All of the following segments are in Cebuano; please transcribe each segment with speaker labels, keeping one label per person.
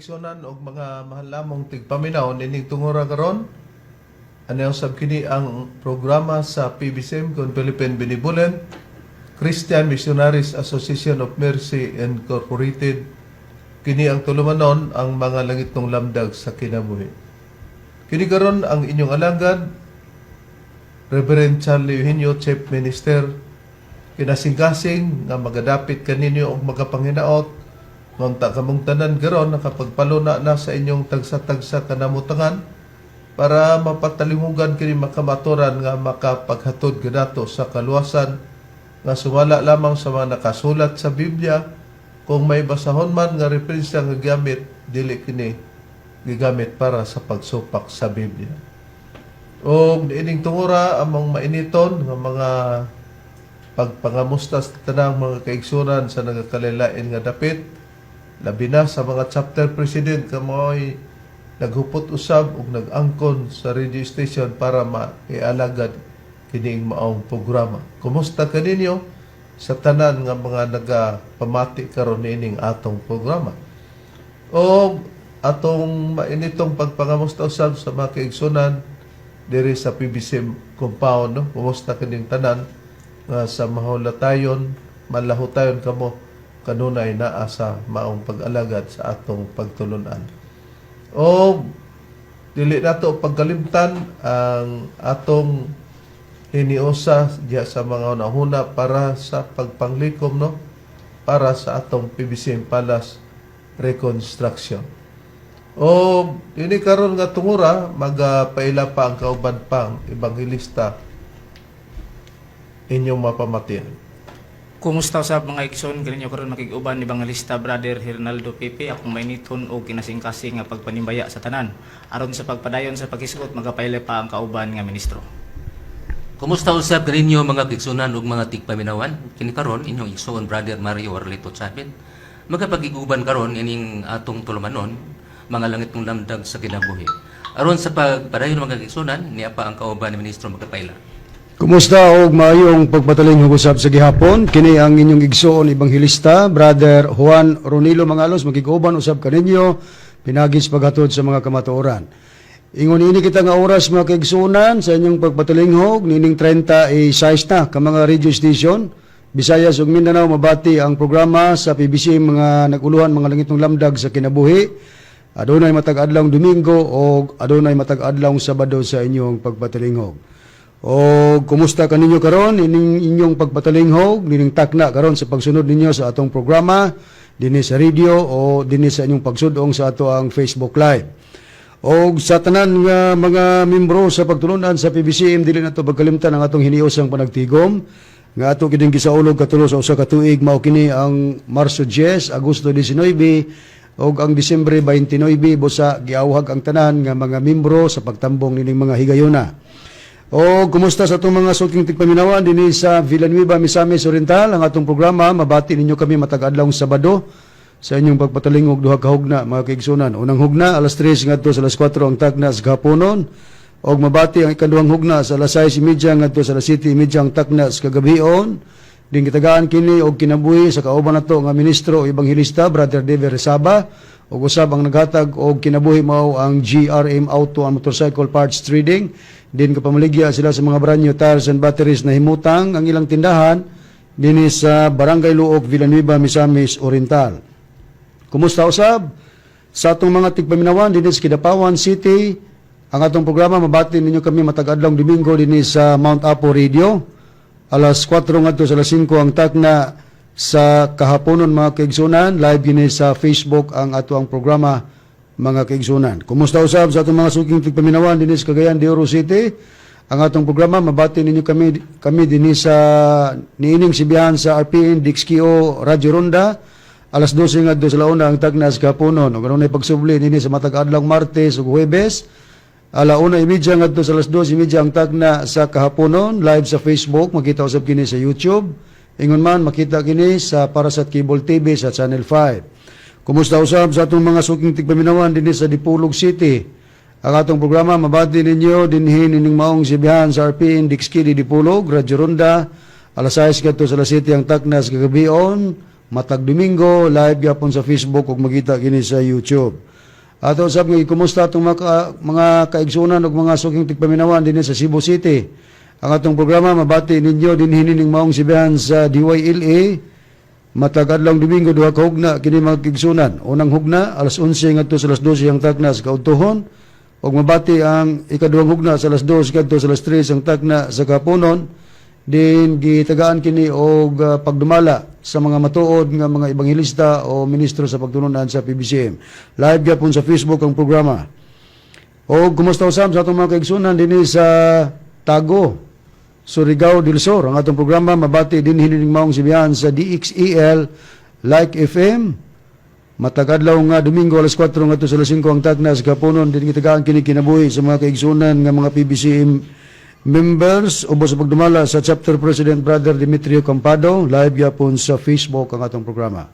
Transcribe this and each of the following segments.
Speaker 1: Kaigsunan og mga mahal namong tigpaminaw nining tungura karon? Ano sab kini ang programa sa PBCM kon Philippine Benevolent Christian Missionaries Association of Mercy Incorporated. Kini ang tulumanon, ang mga langitnong lamdag sa kinabuhi. Kini karon ang inyong alagad, Reverend Charlie Eugenio, Chief Minister, kinasingkasing nga magadapit kaninyo og magapanginaot. Ngunta kamong tanan karon nakapagpaluna na sa inyong tagsa-tagsa kanamutangan para mapatalimugan kini makamaturan nga makapaghatod kanato sa kaluwasan nga sumala lamang sa mga nakasulat sa Biblia. Kung may basahon man nga referensya nga gamit, dili kini gigamit para sa pagsupak sa Biblia. O ining tungura among mainiton nga mga pagpangamusta sa tanang mga kaigsunan sa nagakalilain nga dapit, labi na sa mga chapter president kamoy naghupot usab ug nag-angkon sa radio station para maialagad kining maong programa. Kumusta kaninyo sa tanan nga mga nagapamati karon niining atong programa? O atong mainitong pagpangamusta usab sa mga kaigsunan diri sa PBC compound, no? Kumusta kining tanan nga sa mahulatayon, malahutayon kamo kanunay naa sa maong pag-alagad sa atong pagtulunan. O dili nato pagkalimtan ang atong hiniusa diya sa mga unahuna para sa pagpanglikom, no, para sa atong PBC Palace reconstruction. O ini karon nga tungura, magapaila pa ang kauban pang ebanghelista inyong mapamatian.
Speaker 2: Kumusta sa mga igsoon, kaninyo karon makig-uban ni Evangelista Brother Hernaldo Pepe, akong mainiton og kinasingkasing nga pagpanimbaya sa tanan. Aron sa pagpadayon sa paghisgot, magapaila pa ang kauban nga ministro.
Speaker 3: Kumusta usab kaninyo mga kaigsunan ug mga tigpaminawan? Kini karon inyong igsoon, Brother Mario Arlito Chabin. Magapagiguban karon ining atong tulumanon, mga langitnong lamdag sa kinabuhi. Aron sa pagpadayon, mga kaigsunan, niya pa ang kauban ni ministro magapaila.
Speaker 4: Kumusta og maayong pagpatalinghog usab sa gihapon. Kini ang inyong igsoon ebanghelista, Brother Juan Ronilo Mangalos, makig-uban usab kaninyo pinaagi sa paghatod sa mga kamatuoran. Ingon ini kita nga oras, mga kaigsuonan, sa inyong pagpatalinghog nining 36 na ka mga radio station Visayas ug Mindanao mabati ang programa sa PBC, mga naguluhan, mga langitong lamdag sa kinabuhi. Adunay matag adlaw Domingo o adunay matag adlaw Sabado sa inyong pagpatalinghog. O kumusta kaninyo karon ining inyong pagpatalinghog nining takna karon sa pagsunod ninyo sa atong programa dinhi sa radio o dinhi sa inyong pagsudong sa ato ang Facebook Live. O sa tanan nga mga membro sa pagtulunan sa PBCM, dili nato pagkalimtan ang atong hiniusang panagtigom nga ato kining gisaulog katulo sa usa ka tuig. Mao kini ang Marso 10, Agosto 19 ug ang Disyembre 29. Busa giawhag ang tanan nga mga membro sa pagtambong nining mga higayona. O kumusta sa atong mga suking tigpaminawan dinhi sa Villanueva, Misamis Oriental? Ang atong programa mabati ninyo kami matag adlaw Sabado sa inyong pagpatalingog, duha ka hugna, mga kaigsunan. Unang hugna, alas 3 ngadto sa alas 4 ang takna sa kahaponon og mabati ang ikaduhang hugna sa alas 6:30 ngadto sa alas 7:30 ang takna sa kagabion. Din gitagaan kini og kinabuhi sa kauban nato nga ministro o ebanghelista, Brother David Resaba, ug usab ang naghatag og kinabuhi mao ang GRM Auto and Motorcycle Parts Trading. Din kapamaligya sila sa mga brand new tires and batteries na himutang ang ilang tindahan dinhi sa Barangay Luok, Villanueva, Misamis Oriental. Kumusta usab sa atong mga tigpaminawan dinhi sa Kidapawan City? Ang atong programa mabati ninyo kami matag adlaw Domingo dinhi sa Mount Apo Radio. Alas 4 ngadto sa alas 5 ang takna sa kahaponon, mga kaigsunan. Live kini sa Facebook ang ato ang programa, mga kaigsunan. Kumusta usab sa atong mga suking tigpaminawan dinhi sa Cagayan de Oro City? Ang atong programa mabati ninyo kami dinhi sa niining sibihan sa RPN Dixkio Radio Ronda, alas 12 ngadto sa launa ang tagna sa kahaponon. Ug adunay pagsubli dinhi sa matag adlaw Martes ug Huwebes. 1:30 ngadto sa alas 2:30 ang tagna sa kahaponon, live sa Facebook, makita usab kini sa YouTube. Ingon man makita kini sa Parasat Cable TV sa Channel 5. Kumusta usab sa atong mga suking tigpaminawan dinhi sa Dipolog City? Ang atong programa mabati ninyo dinhi nining maong sibihan sa RPN Dixkili Dipolog, Radyo Ronda, alas 6 ngadto sa alas 7 ang takna sa kagabion, matag Domingo, live gyapon sa Facebook ug makita kini sa YouTube. Ato usab nga kumusta atong mga kaigsunan ug mga suking tigpaminawan dinhi sa Cebu City. Ang atong programa mabati ninyo dinhi ning maong sibihan sa DYLA matag adlawng Domingo, 2 ka hugna kini, mga kaigsunan. Unang hugna alas 11 ngadto sa alas 12 ang tagna sa kaudtohon ug mabati ang ikaduhang hugna sa alas 2 ngadto sa alas 3 ang tagna sa kapunon, din gitagaan kini og pagdumala sa mga matuod nga mga ebanghelista o ministro sa pagtulunan sa PBCM. Live gyapon sa Facebook ang programa. O kumusta usab sa atong mga kaigsunan dinhi sa Tago, Surigao del Sur. Ang atong programa mabati dinhi ning maong sibihan sa DXEL Like FM. Matag adlaw nga Domingo, alas 4 ngadto sa alas 5 ang tagna sa kapunon, din gitagaan kini kinabuhi sa mga kaigsunan nga mga PBCM members ubos sa pagdumala sa chapter president Brother Demetrio Campado. Live gyapon sa Facebook ang atong programa.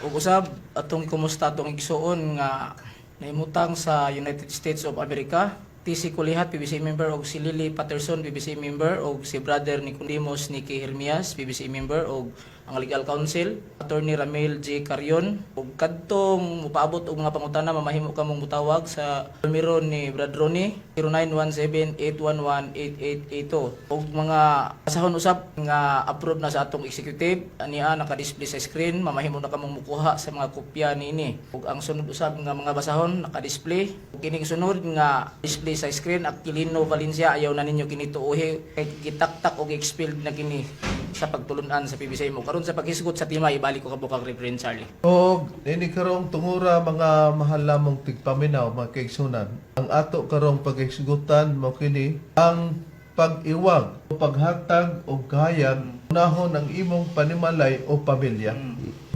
Speaker 2: Ug usab atong kumusta atong igsuon nga nahimutang sa United States of America, TC Kulihat, PBC member, og si Lily Patterson, PBC member, og si Brother Nicodemus Niki Hermias, PBC member, og ang Legal Counsel Attorney Ramil J. Carion. Ug kadtong mopaabot og mga pangutana, mamahimo kamong mutawag sa numero ni Brad Ronnie, 0917-811-8882. Ug mga basahon usab nga approve na sa atong executive ania naka-display sa screen, mamahimo na kamong mukuha sa mga kopya niini. Ug ang sunod usab nga mga basahon naka-display. Ug kining sunod nga display sa screen, Aquilino Valencia, ayaw na ninyo kini tuohi kay gitaktak og expelled na kini sa pagtulunan sa PBC mo. Karon sa paghisgot sa tema, ibalik ko kabukag Reverend Charlie.
Speaker 1: Og nini karong tungura, mga mahal lamong tigpaminaw, mga kaigsunan, ang ato karong paghisgutan mo kini ang pag-iwag o paghatag og kahayag, unahon ang imong panimalay o pamilya.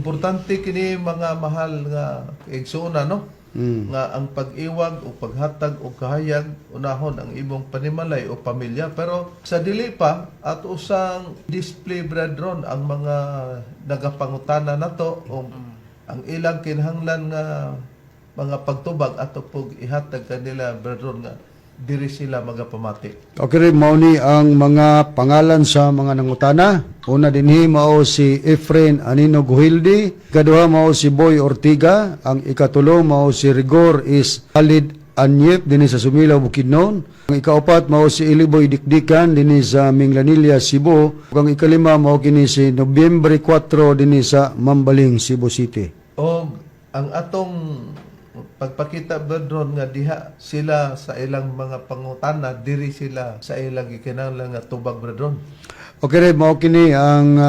Speaker 1: Importante kini, mga mahal nga kaigsunan, no? Nga ang pag-iwag o paghatag og kahayag, unahon ang imong panimalay o pamilya. Pero sa dili pa, ato usang display, brethren, ang mga nagapangutana nato o ang ilang kinahanglan nga mga pagtubag, ato pog ihatag kanila, brethren, nga diri sila magapamati.
Speaker 4: Okay rin, mao ni ang mga pangalan sa mga nangutana. Una dinhi mao si Efren Anino Guhildi, ikaduha mao si Boy Ortiga, ang ikatulo mao si Rigor is Khalid Anyep dinhi sa Sumilao, Bukidnon. Ang ikaupat mao si Iliboy Dikdikan dinhi sa Minglanilla, Cebu. Ug ang ikalima mao kini si Nobyembre 4 dinhi sa Mambaling, Cebu City.
Speaker 1: O ang atong pagpakita, brethren, nga diha sila sa ilang mga pangutana, diri sila sa ilang gikinahanglan nga tubag, brethren.
Speaker 4: Okay rin, mao kini ang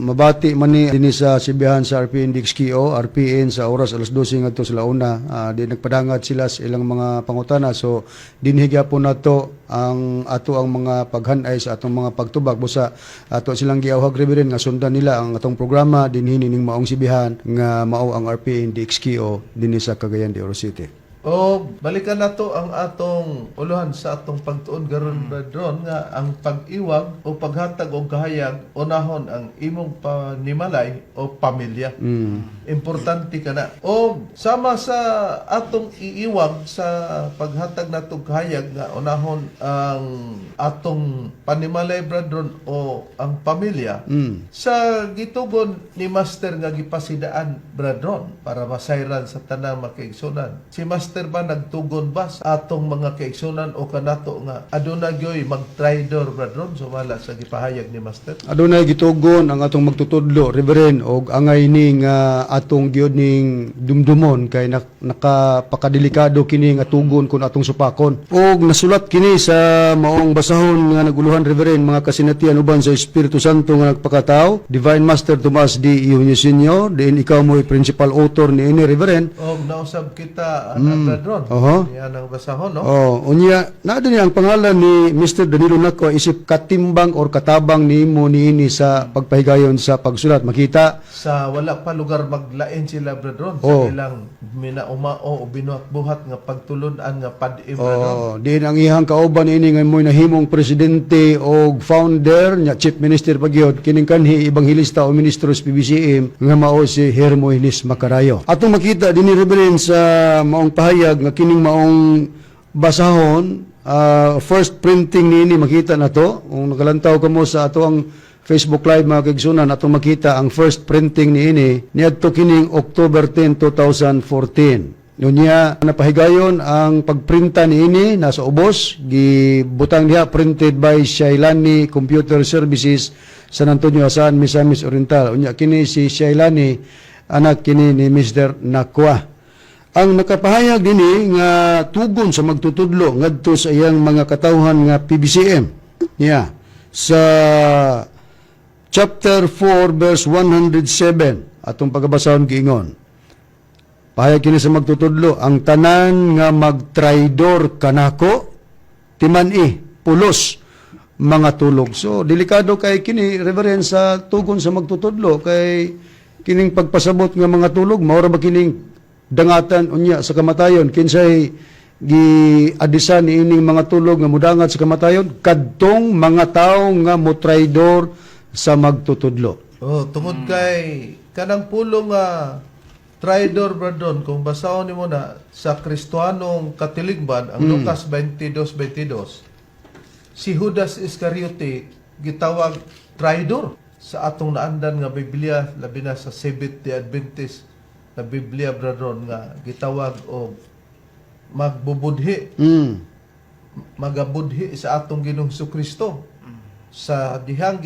Speaker 4: mabati man ni dinhi sa sibihan sa RPN DXKO, RPN sa oras alas 12 ngadto sa launa. Di nagpadangat sila sa ilang mga pangutana. So dinhi gyapon nato ang ato ang mga paghanay sa atong mga pagtubag, busa ato silang giawhag, Reverend, nga sundan nila ang atong programa dinhi ning maong sibihan nga mao ang RPN DXKO dinhi sa Cagayan de Oro City.
Speaker 1: O balikan nato ang atong uluhan sa atong pagtuon garon, brethren, nga ang pag-iwag o paghatag og kahayag, unahon ang imong panimalay o pamilya. Importante kana. O sama sa atong iiwag sa paghatag natong kahayag nga unahon ang atong panimalay, brethren, o ang pamilya. Sa gitugon ni Master nga gipasidaan, brethren, para masayran sa tanang makaigsunan. Si Master ba nagtugon ba sa atong mga kaigsunan o kanato nga aduna gyoy magtraidor, brethren, sumala sa gipahayag ni Master?
Speaker 4: Adunay gitugon ang atong magtutudlo, Reverend, og angay ni nga atong gyud ning dumdumon kay nakapakadelikado kini nga tugon kung atong supakon. Og nasulat kini sa maong basahon nga naguluhan, Reverend, mga kasinatian uban sa Espiritu Santo nga nagpakatao, Divine Master Tomas D. Eugenio Sr., diin ikaw mo'y principal author ni ini, Reverend.
Speaker 1: Og nausab kita ana, brethren.
Speaker 4: Oho.
Speaker 1: Yan ang basahon, no?
Speaker 4: Oh, unya naa din ang pangalan ni Mr. Danilo Nacua isip katimbang or katabang nimo niini sa pagpahigayon sa pagsulat. Makita
Speaker 1: Sa wala pa lugar maglain sila, brethren, sa ilang minaumao o binuhat-buhat nga pagtulun-an nga pad-im, brethren.
Speaker 4: Oh, diin ang iyang kauban ini nga mo'y nahimong presidente og founder nya chief minister pa gyud kining kanhi ebanghelista o ministro sa PBCM nga mao si Hermogenes Macarayo. Atong makita dinhi, Reverend, sa maong pahayag nga kining maong basahon, first printing niini makita na to. Kung nakalantaw kamo sa ato ang Facebook Live, mga kaigsunan, atong makita ang first printing niini niadto kining October 10, 2014. Nunya napahigayon ang pagprinta niini nasa ubos, gibutang diha printed by Shailani Computer Services, San Antonio, Asan, Misamis Oriental. Unya kini si Shailani, anak kini ni Mr. Nakwa. Ang nakapahayag dinhi nga tugon sa magtutudlo ngadto sa iyang mga katawhan nga PBCM niya sa chapter 4 verse 107, atong pagabasahon, giingon. Pahayag kini sa magtutudlo, "Ang tanan nga magtraidor kanako, timan-i, pulos, mga tulog." So, delikado kay kini, Reverend, sa tugon sa magtutudlo, kay kining pagpasabot nga mga tulog, maura ba kining dangatan unya sa kamatayon? Kinsay giadisan ni ining mga tulog nga mudangat sa kamatayon? Kadtong mga tawo nga motraidor sa magtutudlo.
Speaker 1: Oh, tungod kay kanang pulong nga traidor, Brandon, kung basahon nimo na sa Kristohanong katilingban, ang Lucas 22:22, si Judas Iscariote gitawag traidor sa atong naandan nga Biblia, labi na sa Seventh Day Adventist na Biblia, Brandon, nga gitawag og magbubudhi, magabudhi sa atong Ginoong Kristo. Sa dihang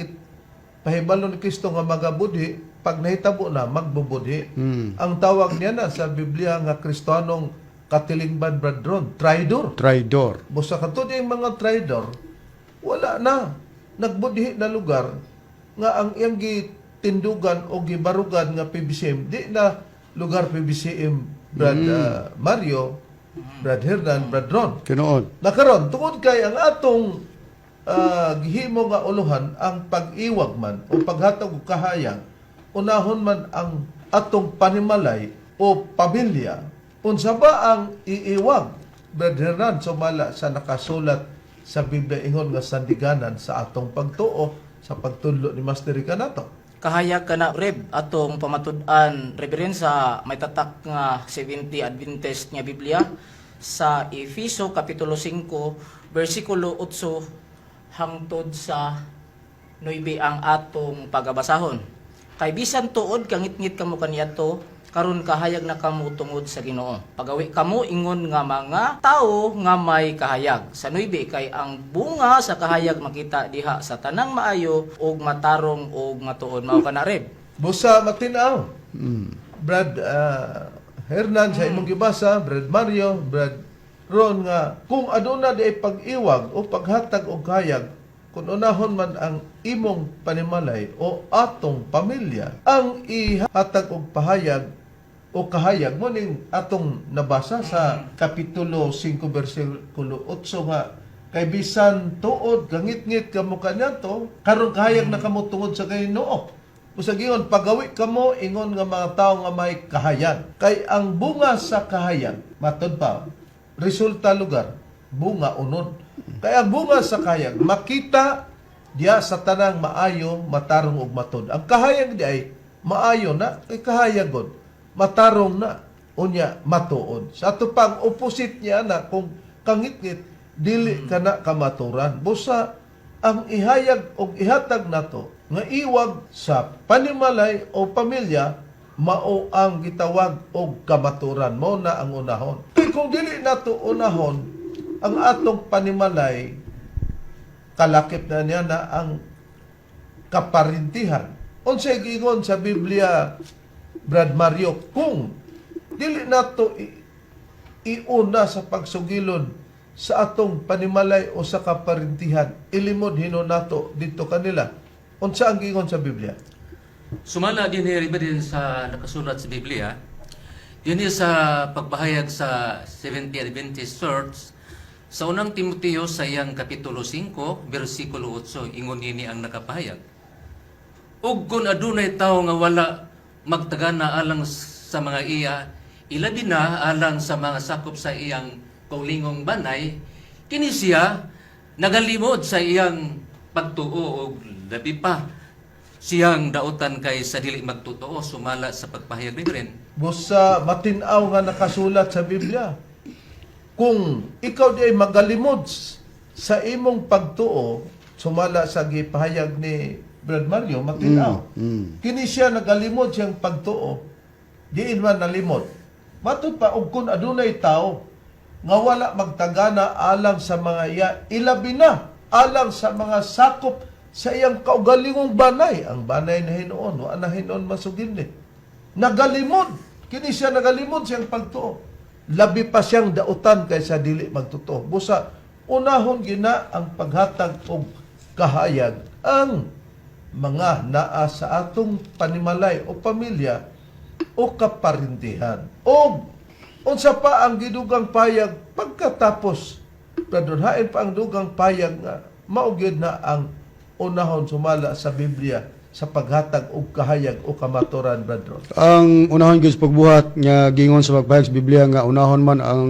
Speaker 1: pahibalo ni Kristo nga magabudhi, pag nahitabo na, magbubudhi. Ang tawag niya na sa Biblia nga Kristohanong katilingban, Bradron, traidor.
Speaker 4: Traidor.
Speaker 1: Busa katod yung mga traidor, wala na. Nagbudhi na lugar nga ang iyang gitindugan o gibarugan nga PBCM, di na lugar PBCM, Brad Mario, Brad Hernan, Brad Ron.
Speaker 4: Kinoon.
Speaker 1: Nakaron, tungod kay ang atong gihimo nga uluhan ang pag-iwag man o paghatag og kahayag, unahon man ang atong panimalay o pamilya. Unsa ba ang iiwag, Brad Hernan, sumala sa nakasulat sa Biblia ingon nga sandiganan sa atong pagtuo sa pagtudlo ni Master Ricanato?
Speaker 2: Kahayag kana, Reb, atong pamatud-an, Reverend, sa may tatak nga 70 Adventist nga Biblia sa Efeso kapitulo 5 bersikulo 8 hangtod sa 9 ang atong pagabasahon. Kay bisan tuod kangitngit kamo kaniadto, karon kahayag na kamo tungod sa Ginoo. Pagawi kamo ingon nga mga tawo nga may kahayag. Sa 9, kay ang bunga sa kahayag makita diha sa tanang maayo ug matarong ug matuod. Mao kana, Reb.
Speaker 1: Busa matinaw. Brad Hernan, sa imong gibasa, Brad Mario, Brad Ron, nga kung aduna di ay pag-iwag o paghatag og kahayag kung unahon man ang imong panimalay o atong pamilya ang ihatag og pahayag o kahayag mo ning atong nabasa sa kapitulo 5 bersikulo 8 nga kay bisan tuod gangitngit kamo kaniadto, karon kahayag na kamo tungod sa Ginoo. Usag ingon, pagawi kamo ingon nga mga tao nga may kahayag. Kay ang bunga sa kahayag, matod pa, resulta lugar, bunga unod. Kay ang bunga sa kahayag, makita diya sa tanang maayo, matarong ug matod. Ang kahayag di ay maayo na, kay kahayag god, matarong na, unya matuod. Sa ato pang opposite niya na kung kangitngit, dili ka na kamaturan. Busa ang ihayag o ihatag nato nga iwag sa panimalay o pamilya mao ang gitawag og kamaturan, mao na ang unahon. Kay kung dili nato unahon ang atong panimalay, kalakip na niya na ang kaparintihan. Unsay giingon sa Biblia, Brad Mario, kung dili nato iuna sa pagsugilon sa atong panimalay o sa kaparintihan, ilimod hinuon nato dito kanila? Unsa ang giingon sa Biblia?
Speaker 3: Sumala din din sa nakasulat sa Biblia, din sa pagpahayag sa Seventh Adventist Church, sa unang Timoteo sa iyang kapitulo 5, bersikulo 8, ingon ini ang nakapahayag. "Ug kung adunay tawo nga wala magtagana alang sa mga iya, ilabi na alang sa mga sakop sa iyang kaulingong banay, kini siya nagalimod sa iyang pagtuo og labi pa siyang dautan kay sa dili magtotoo," sumala sa pagpahayag ni Bren.
Speaker 1: Busa matin-aw nga nakasulat sa Biblia. Kung ikaw di ay magalimod sa imong pagtuo, sumala sa gipahayag ni Brad Mario, matinaw. Kini siya nagalimod siyang pagtuo, diin man nalimod. Matud pa og kun adunay tao nga wala magtagana alang sa mga iya, ilabi na alang sa mga sakop sa iyang kaugalingong banay. Ang banay na hinuon, wa na hinuon masuginli. Nagalimod, kini siya nagalimod siyang pagtuo. Labi pa siyang dautan kaysa dili magtotoo. Busa, unahon gina ang paghatag og kahayag ang mga naa sa atong panimalay o pamilya o kaparintihan. O unsa pa ang gidugang payag pagkatapos, pradunhain pa ang dugang payag nga mao gyud na ang unahon sumala sa Biblia sa paghatag og kahayag o kamaturan, Brad Ron.
Speaker 4: Ang unahon gyud sa pagbuhat nga gingon sa pagpahayag sa Biblia nga unahon man ang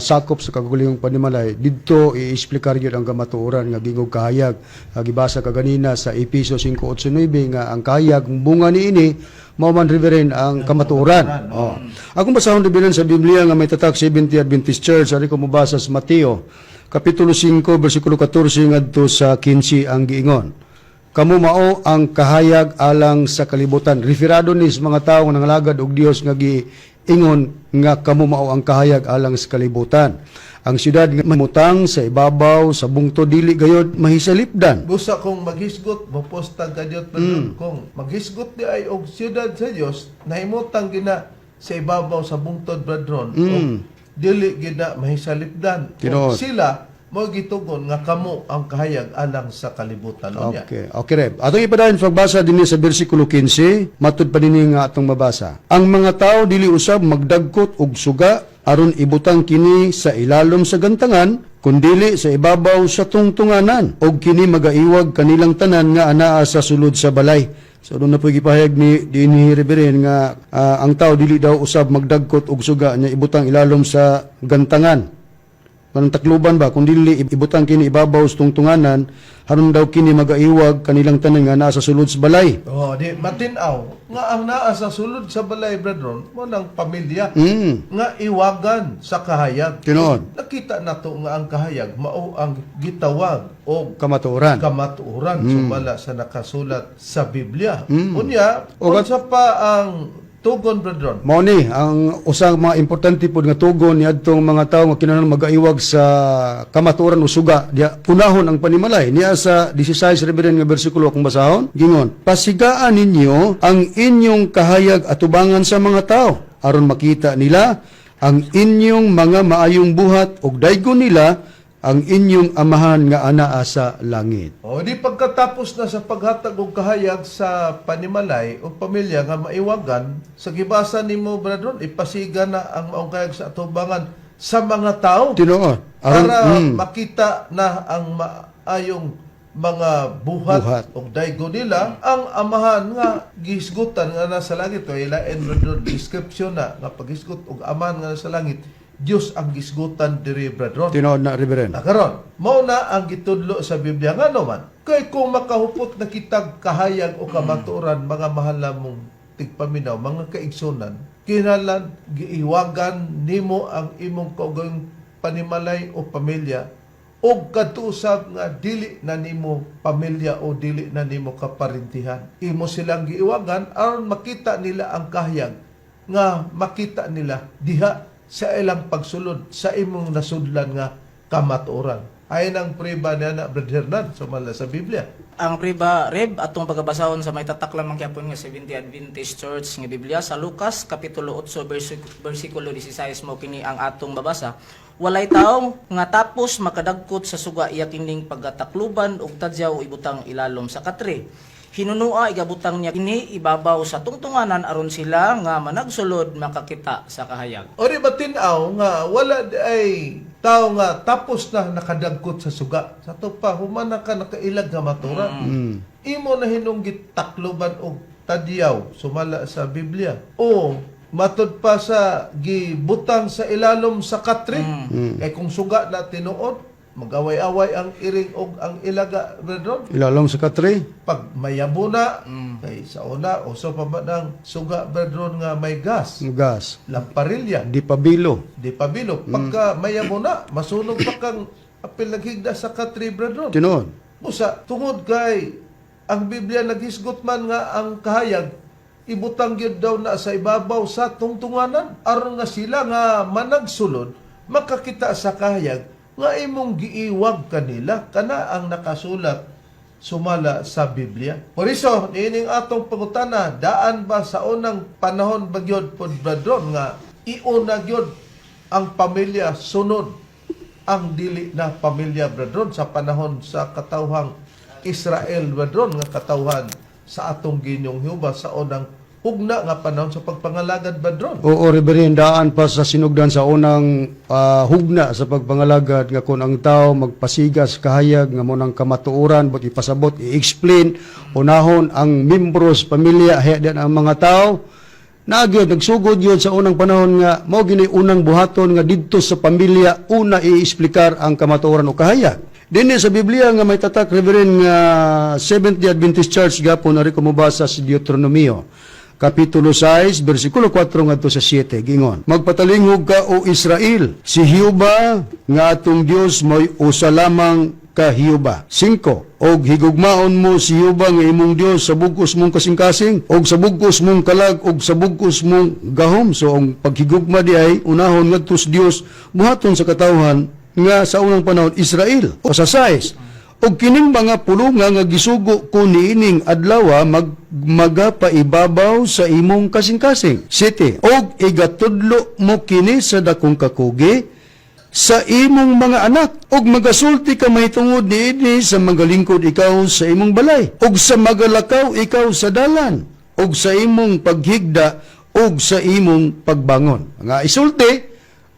Speaker 4: sakop sa kagulingong panimalay, didto iexplikar gyud ang kamatuoran nga gingog kahayag. Gibasa kaganina sa Epeso 5:8-9 nga ang kahayag bunga niini mao man, Reverend, ang kamatuoran. Oh. Akong basahon, Reverend, sa Biblia nga may tatak 70 Adventist Church, ari ko mobasa sa Mateo kapitulo 5 bersikulo 14 ngadto sa 15. Ang giingon, "Kamo mao ang kahayag alang sa kalibutan." Referado ni sa mga tawo nga nangalagad og Dios nga giingon nga kamo mao ang kahayag alang sa kalibutan. Ang syudad nga mamutang sa ibabaw sa bungtod dili gayod mahisalipdan.
Speaker 1: Busa kung maghisgot, mopostag ka Diyot, Brad Ron. Kung maghisgot di ay og siyudad sa Dios, nahimutang gina sa ibabaw sa bungtod, Brad Ron, og dili gina mahisalipdan. Og
Speaker 4: Tinuod.
Speaker 1: sila mo gitugon nga kamo ang kahayag alang sa kalibutan unya.
Speaker 4: Okay. Okay, Reb. Atong ipadayon sa pagbasa dinhi sa bersikulo 15, matud pa dinhi nga atong mabasa. "Ang mga tao dili usab magdagkot og suga aron ibutang kini sa ilalom sa gantangan, kundili sa ibabaw sa tungtunganan, og kini magaiwag kanilang tanan nga anaa sa sulod sa balay." So doon na po gipahayag ni dinhi, Reverend, nga ang tao dili daw usab magdagkot og suga nya ibutang ilalom sa gantangan kanang takluban ba, kung dili ibutang kini ibabaw sa tungtunganan aron daw kini magaiwag kanilang tanan nga naa sa sulod sa balay.
Speaker 1: Oh, di matin-aw nga ang naa sa sulod sa balay, Brad Ron, mo nang pamilya nga iwagan sa kahayag.
Speaker 4: Tinuod.
Speaker 1: Nakita nato nga ang kahayag mao ang gitawag og
Speaker 4: Kamatuoran.
Speaker 1: Kamatuoran sumala sa nakasulat sa Biblia. Unya,
Speaker 4: O,
Speaker 1: unsa pa ang tugon, Brad Ron?
Speaker 4: Mao ni ang usang mga importante pod nga tugon niadtong mga tawo nga kinahanglan magaiwag sa kamatuoran o suga diya unahon ang panimalay niya sa 16, Reverend, nga bersikulo akong basahon. Gingon, "Pasigaan ninyo ang inyong kahayag atubangan sa mga tao aron makita nila ang inyong mga maayong buhat ug daygon nila ang inyong Amahan nga anaa sa langit."
Speaker 1: O di pagkatapos na sa paghatag og kahayag sa panimalay o pamilya nga maiwagan, sa gibasa nimo, Brad Ron, ipasiga na ang maong kahayag sa atubangan sa mga tao
Speaker 4: Tinuod. Aron
Speaker 1: para makita na ang maayong mga buhat,
Speaker 4: Buhat.
Speaker 1: og daygo nila ang Amahan nga gihisgutan nga nasa langit. O ilain, Brad Ron, description na nga paghisgot og Amahan nga nasa langit, Dios ang gisgutan diri, Brad Ron.
Speaker 4: Tinuod na, Reverend.
Speaker 1: Na karon, mao na ang gitudlo sa Biblia, ngano man kay kung makahupot na kitag kahayag o kamatuoran, mga mahal namong tigpaminaw, mga kaigsunan, kinahanglan giiwagan nimo ang imong kaugalingong panimalay o pamilya og kadto usab nga dili na nimo pamilya o dili na nimo kaparintihan. Imo silang giiwagan aron makita nila ang kahayag nga makita nila diha sa ilang pagsulod sa imong nasudlan nga kamatuoran. Ayon ang priba niya na, Brad Hernan, sumala sa Biblia.
Speaker 2: Ang priba, Reb, atong pagabasahon sa may tatak lamang gyapon nga 70 Adventist Church nga Biblia sa Lucas kapitulo 8 bersikulo 16 mo kini ang atong babasa. "Walay tawo nga tapos makadagkot sa suga iya kining pagatakluban og tadyaw ibutang ilalom sa katre. Hinunua igabutang niya kini ibabaw sa tungtunganan aron sila nga managsulod makakita sa kahayag."
Speaker 1: O di ba tin-aw nga wala di ay tao nga tapos na nakadagkot sa suga? Sa to pa, human na ka nakailag nga matura. Imo na hinong gitakloban og tadyaw sumala sa Biblia. O matud pa sa gibutang sa ilalom sa katre. Kay kung suga na tinuod, magaway-away ang iring og ang ilaga, Redron.
Speaker 4: Ilalom sa katre.
Speaker 1: Pag mayabo na, kay sa una, uso pa ba ng suga, Brethren, nga may gas,
Speaker 4: Gas.
Speaker 1: Lamparilya,
Speaker 4: Di pabilo.
Speaker 1: Di pabilo. Pagka mayabo na, masunog pa kang apil naghigda sa katri, brethren.
Speaker 4: Tinuod.
Speaker 1: Busa, tungod kay ang Biblia naghisgot man nga ang kahayag, Ibutang gyud daw na sa ibabaw sa tungtunganan aron nga sila nga managsulod makakita sa kahayag nga imong giiwag kanila, kana ang nakasulat sumala sa Biblia. Por iso, niining atong pangutana, daan ba sa unang panahon ba gyud pod, Bradron, nga iuna gyud ang pamilya sunod ang dili na pamilya, Bradron, sa panahon sa katawhang Israel, Bradron, nga katawhan sa atong Ginoong Jehova sa unang hugna nga panahon sa pagpangalagad, Bradron?
Speaker 4: Oo, Reverend, daan pa sa sinugdan sa unang hugna sa pagpangalagad nga kung ang tao magpasigas kahayag nga mo ng kamatuoran, but ipasabot, i-explain, unahon ang membros, pamilya, hayag ang mga tao, nagyod, nagsugod yun sa unang panahon nga mao gini unang buhaton nga didto sa pamilya una i-explicar ang kamatuoran o kahayag. Dinhi sa Biblia nga may tatak, Reverend, nga Seventh-day Adventist Church gapon, ari ko mobasa sa Deuteronomio Kapitulo 6, versikulo 4 ngadto sa 7, gingon: "Magpatalinghog ka, o Israel, si Jehova nga atong Dios mo'y usa lamang ka Jehova. 5. Og higugmaon mo si Jehova nga imong Dios sa bugkos mong kasing-kasing, og sa bugkos mong kalag, og sa bugkos mong gahom." So ang paghigugma di ay unahon ngadto sa Dios, buhaton sa katawhan nga sa unang panahon Israel. O sa 6, "Og kining mga pulunga nga gisugo ko niining adlaw magapaibabaw sa imong kasing-kasing. 7. Og igatudlo mo kini sa dakong kakugi sa imong mga anak, og magasulti ka mahitungod niini sa magalingkod ikaw sa imong balay, og sa magalakaw ikaw sa dalan, og sa imong paghigda, og sa imong pagbangon." Nga isulti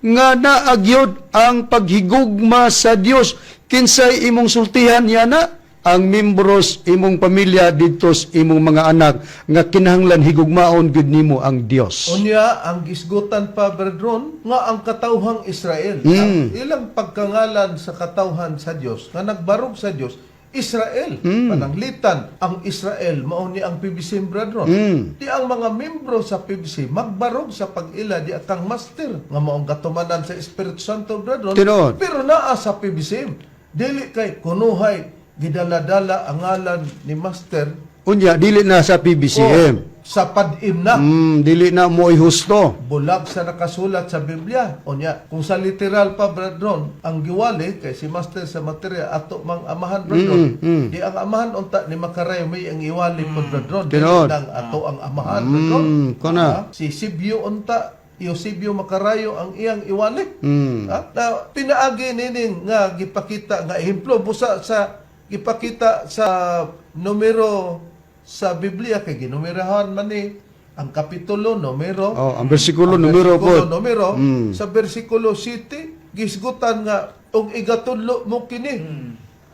Speaker 4: nga naagyod ang paghigugma sa Dios, kinsay imong sultihan yana? Ang membros imong pamilya, didto sa imong mga anak, nga kinahanglan higugmaon gud nimo ang Dios.
Speaker 1: Unya, ang gisgutan pa, Brethren, nga ang katawhang Israel, ang ilang pagkangalan sa katawhan sa Dios, nga nagbarog sa Dios, Israel. Pananglitan, ang Israel, mao ni ang PBC, Brethren. Di ang mga membro sa PBC, magbarog sa pag-ila di kang master, nga maong katumanan sa Espiritu Santo, Brethren.
Speaker 4: Tinuod.
Speaker 1: Pero naa sa PBC, dili kay kunuhay, gidala-dala ang ngalan ni master,
Speaker 4: Unya dili na sa PBCM.
Speaker 1: O sa padim na.
Speaker 4: Dili na mo'y husto.
Speaker 1: Bulag sa nakasulat sa Biblia. Unya, kung sa literal pa, Brethren, ang giwali kay si master sa material ato mang amahan, Brethren. Di ang amahan unta ni Makarayo may ang iwali po, Brethren. Dili
Speaker 4: Tinuod.
Speaker 1: nang ato ang amahan, Brethren.
Speaker 4: Kana.
Speaker 1: Ah, si Sibyo unta, Eusebio Makarayo ang iyang iwali. Ah, na pinaagi nining nga gipakita nga ehemplo busa sa gipakita sa numero sa Biblia kay ginumerahan man ni ang kapitulo numero.
Speaker 4: Oh, ang bersikulo
Speaker 1: ang
Speaker 4: numero
Speaker 1: bersikulo
Speaker 4: po.
Speaker 1: Numero sa bersikulo 7 gisgutan nga og igatudlo mo kini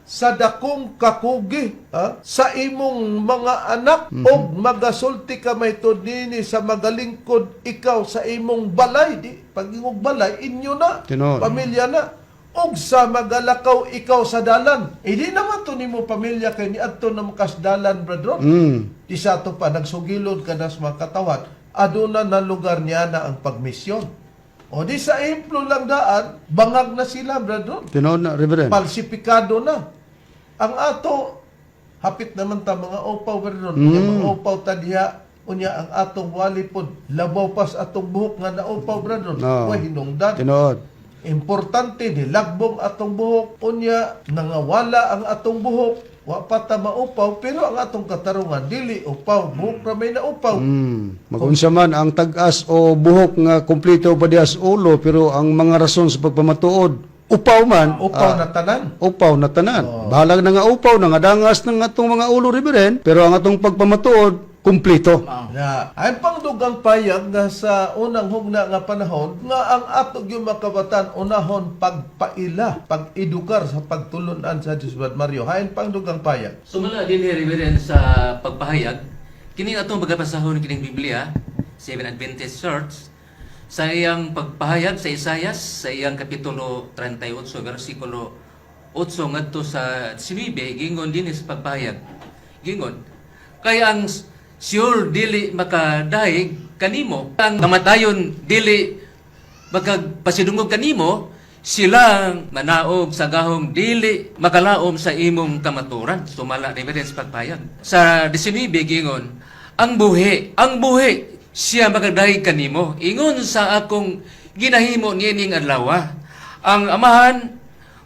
Speaker 1: sa dakong kakugi, ha, sa imong mga anak, og magasulti ka mahitungod nini sa magalingkod ikaw sa imong balay, di pag-ingog balay inyo na,
Speaker 4: Tinuod.
Speaker 1: pamilya na, og sa magalakaw ikaw sa dalan. Eh, di naman to nimo pamilya kay niadto na makasdalan, brethren. Di sa ato pa nagsugilod ka na sa mga katawan, aduna na lugar niya na ang pagmisyon. O di sa ehemplo lang daan, bangag na sila, brethren.
Speaker 4: Tinuod na, Reverend.
Speaker 1: Palsipikado na. Ang ato, hapit naman ta mga upaw, brethren. Unya mga upaw ta diha, unya ang atong walipod, labaw pas atong buhok nga naupaw, brethren.
Speaker 4: No.
Speaker 1: Way hinungdan.
Speaker 4: Tinuod.
Speaker 1: Importante ni lagbong atong buhok, unya nangawala ang atong buhok, wa pa ta maupaw, pero ang atong katarungan dili upaw, buhok ra may naupaw.
Speaker 4: Magunsa man ang tag-as o buhok nga kompleto pa diha sa ulo, pero ang mga rason sa pagpamatuod upaw man,
Speaker 1: Upaw
Speaker 4: ah,
Speaker 1: na tanan.
Speaker 4: Upaw na tanan. Bahalag na nga upaw, nangadangas ng atong mga ulo, Reverend, pero ang atong pagpamatuod kumpleto.
Speaker 1: Na ay pangdugang payag nga sa unang hugna nga panahon nga ang ato gyud makabatan unahon pagpaila, pag-edukar sa pagtulunan sa Dios, Brad Mario. Hain pangdugang payag.
Speaker 3: Sumala din ni Reverend sa pagpahayag, kini atong pagkapasahon kining Biblia, Seven Adventist Church, sa iyang pagpahayag sa Isayas, sa iyang kapitulo 38, versikulo 8 ngadto sa 9, gingon dinhi sa pagpahayag. Gingon, "Kay ang Sheol dili makadaig kanimo, ang kamatayon dili makagpasidungog kanimo, silang manaog sa gahom dili makalaom sa imong kamaturan." Sumala, Reverend, sa pagpahayag. Sa 19 gingon, Ang buhi siya makadayeg kanimo ingon sa akong ginahimo niining adlaw. Ang amahan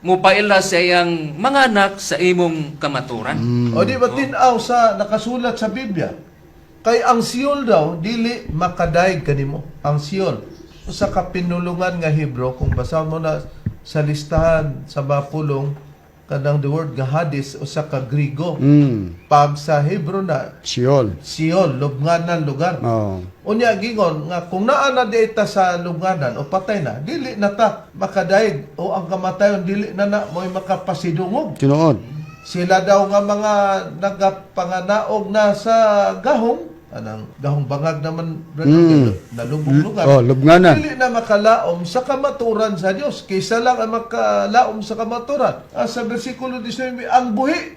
Speaker 3: mupaila sa iyang mga anak sa imong kamaturan.
Speaker 1: O di ba tinaw sa nakasulat sa Biblia? Kay ang Seol daw dili makadayeg kanimo. Ang Seol, usa ka pinulungan nga Hebro, kung basahon mo na sa listahan sa mga pulong, kanang the word nga Hades, usa ka Grigo. Pag sa Hebro na
Speaker 4: Sheol.
Speaker 1: Seol, lubnganan lugar.
Speaker 4: Oh.
Speaker 1: Unya gingon nga kung naa na di ta sa lubnganan o patay na, dili na ta makadayeg o ang kamatayon dili na na mo'y makapasidungog.
Speaker 4: Tinuod.
Speaker 1: Sila daw nga mga nagapanganaog na sa gahong, anang gahong bangag naman, brother, nalubong lugar.
Speaker 4: Oh, lubnganan.
Speaker 1: Dili na makalaom sa kamaturan sa Dios. Kaysa lang ang makalaom sa kamaturan. Sa versikulo 19,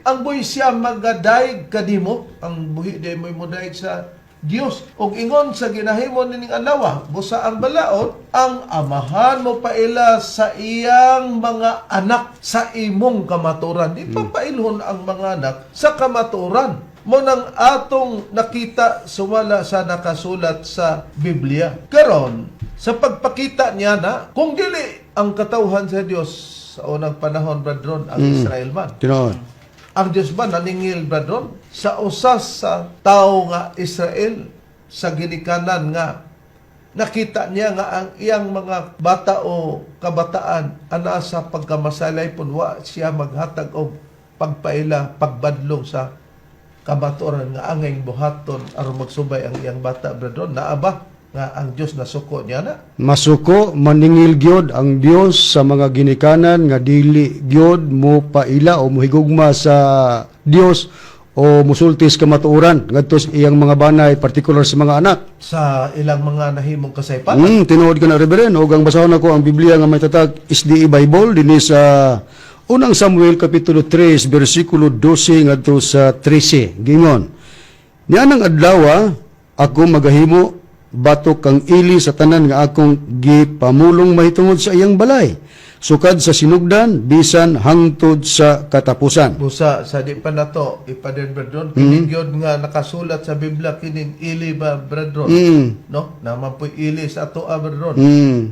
Speaker 1: ang buhi siya magadayeg kanimo. Ang buhi di mo'y modayeg sa Dios. Og ingon sa ginahimo nining adlaw, busa ang balaod, ang amahan mo paila sa iyang mga anak sa imong kamaturan. Di pa pailhon ang mga anak sa kamaturan. Mo nang atong nakita sumala sa nakasulat sa Biblia. Karon, sa pagpakita niya na kung dili ang katawhan sa Dios sa unang panahon, brethren, ang Israel man.
Speaker 4: Tinuod.
Speaker 1: Ang Diyos ba naningil, brethren, sa usas sa tao nga Israel sa ginikanan nga nakita niya nga ang iyang mga bata o kabataan ana sa pagkamasalay pun wa siya maghatag og pagpaila, pagbadlong sa kamatuoran nga angay buhaton aron magsubay ang iyang bata, brethren? Naa ba nga ang Dios nasuko niya na?
Speaker 4: Masuko, maningil gyud ang Dios sa mga ginikanan nga dili gyud mo paila o mohigugma sa Dios o musulti sa kamatuoran ngadto sa iyang mga banay, partikular sa mga anak.
Speaker 1: Sa ilang mga nahimong kasaypanan.
Speaker 4: Tinuod ka na, Reverend. Og ang basahon nako ang Biblia nga may tatag SDA Bible dinhi sa Unang Samuel kapitulo 3 bersikulo 12 ngadto sa 13. Gingon: "Nianang adlaw ako magahimo batok kang Eli sa tanan nga akong gipamulong mahitungod sa iyang balay, sukad sa sinugdan bisan hangtod sa katapusan."
Speaker 1: Busa sa di pa nato ipaden, brethren, kini gyud nga nakasulat sa Biblia, kining Ili ba, brethren, no naman po Ili sa ato ah, brethren,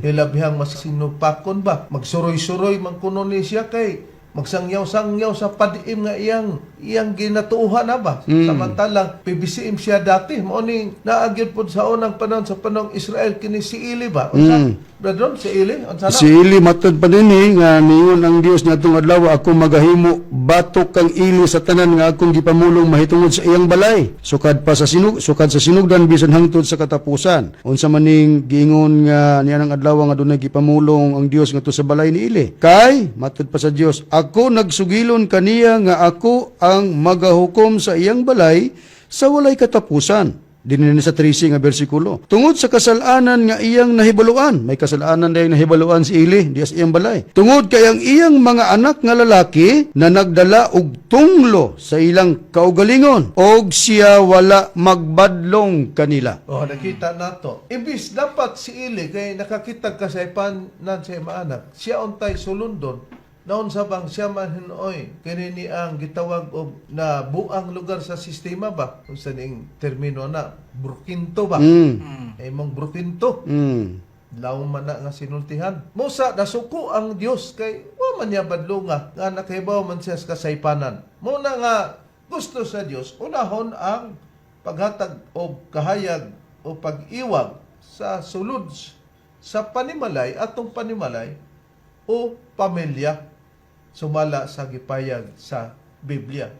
Speaker 1: hilabihang mas sinupakon ba, magsuroy-suroy man kuno ni siya kay magsangyaw-sangyaw sa padiim nga iyang iyang ginatuuhan na ba. Samantalang PBCM siya dati, mao ning naa gyud pod sa unang panahon, sa panahong Israel, kini si Ili ba. Unsa, brethren, si Ili, unsa na?
Speaker 4: Si Eli, matod pa dinhi nga niingon ang Dios niadtong adlaw, ako magahimo batok kang Eli sa tanan nga akong gipamulong mahitungod sa iyang balay, sukad sa sinugdan bisan hangtod sa katapusan. Unsa man ning giingon nga nianang adlaw nga dunay gipamulong ang Dios ngadto sa balay ni Eli? Kay matud pa sa Dios, ako nagsugilon kaniya nga ako ang magahukom sa iyang balay sa walay katapusan. Dinhi sa 13 nga bersikulo. Tungod sa kasalanan nga iyang nahibaluan, may kasalanan dayong nahibaluan si Eli diya sa iyang balay. Tungod kay ang iyang mga anak nga lalaki na nagdala og tunglo sa ilang kaugalingon, og siya wala magbadlong kanila.
Speaker 1: Oh, nakita nato. Imbis dapat si Eli kay nakakita kasaypan nan sa iyang anak, siya untay sulundon. Naon sa bang siya man hinuoy kini ni ang gitawag og na buang lugar sa sistema ba? Unsa ning termino na, brukinto ba? Imong brukinto. Lawom man na nga sinultihan. Musa nasuko ang Dios kay wa man niya badlonga nga nakahibaw man siya sa kasaypanan. Muna nga gusto sa Dios unahon ang paghatag og kahayag o pag-iwag sa sulod sa panimalay, atong panimalay o pamilya, sumala sa gipayag sa Biblia.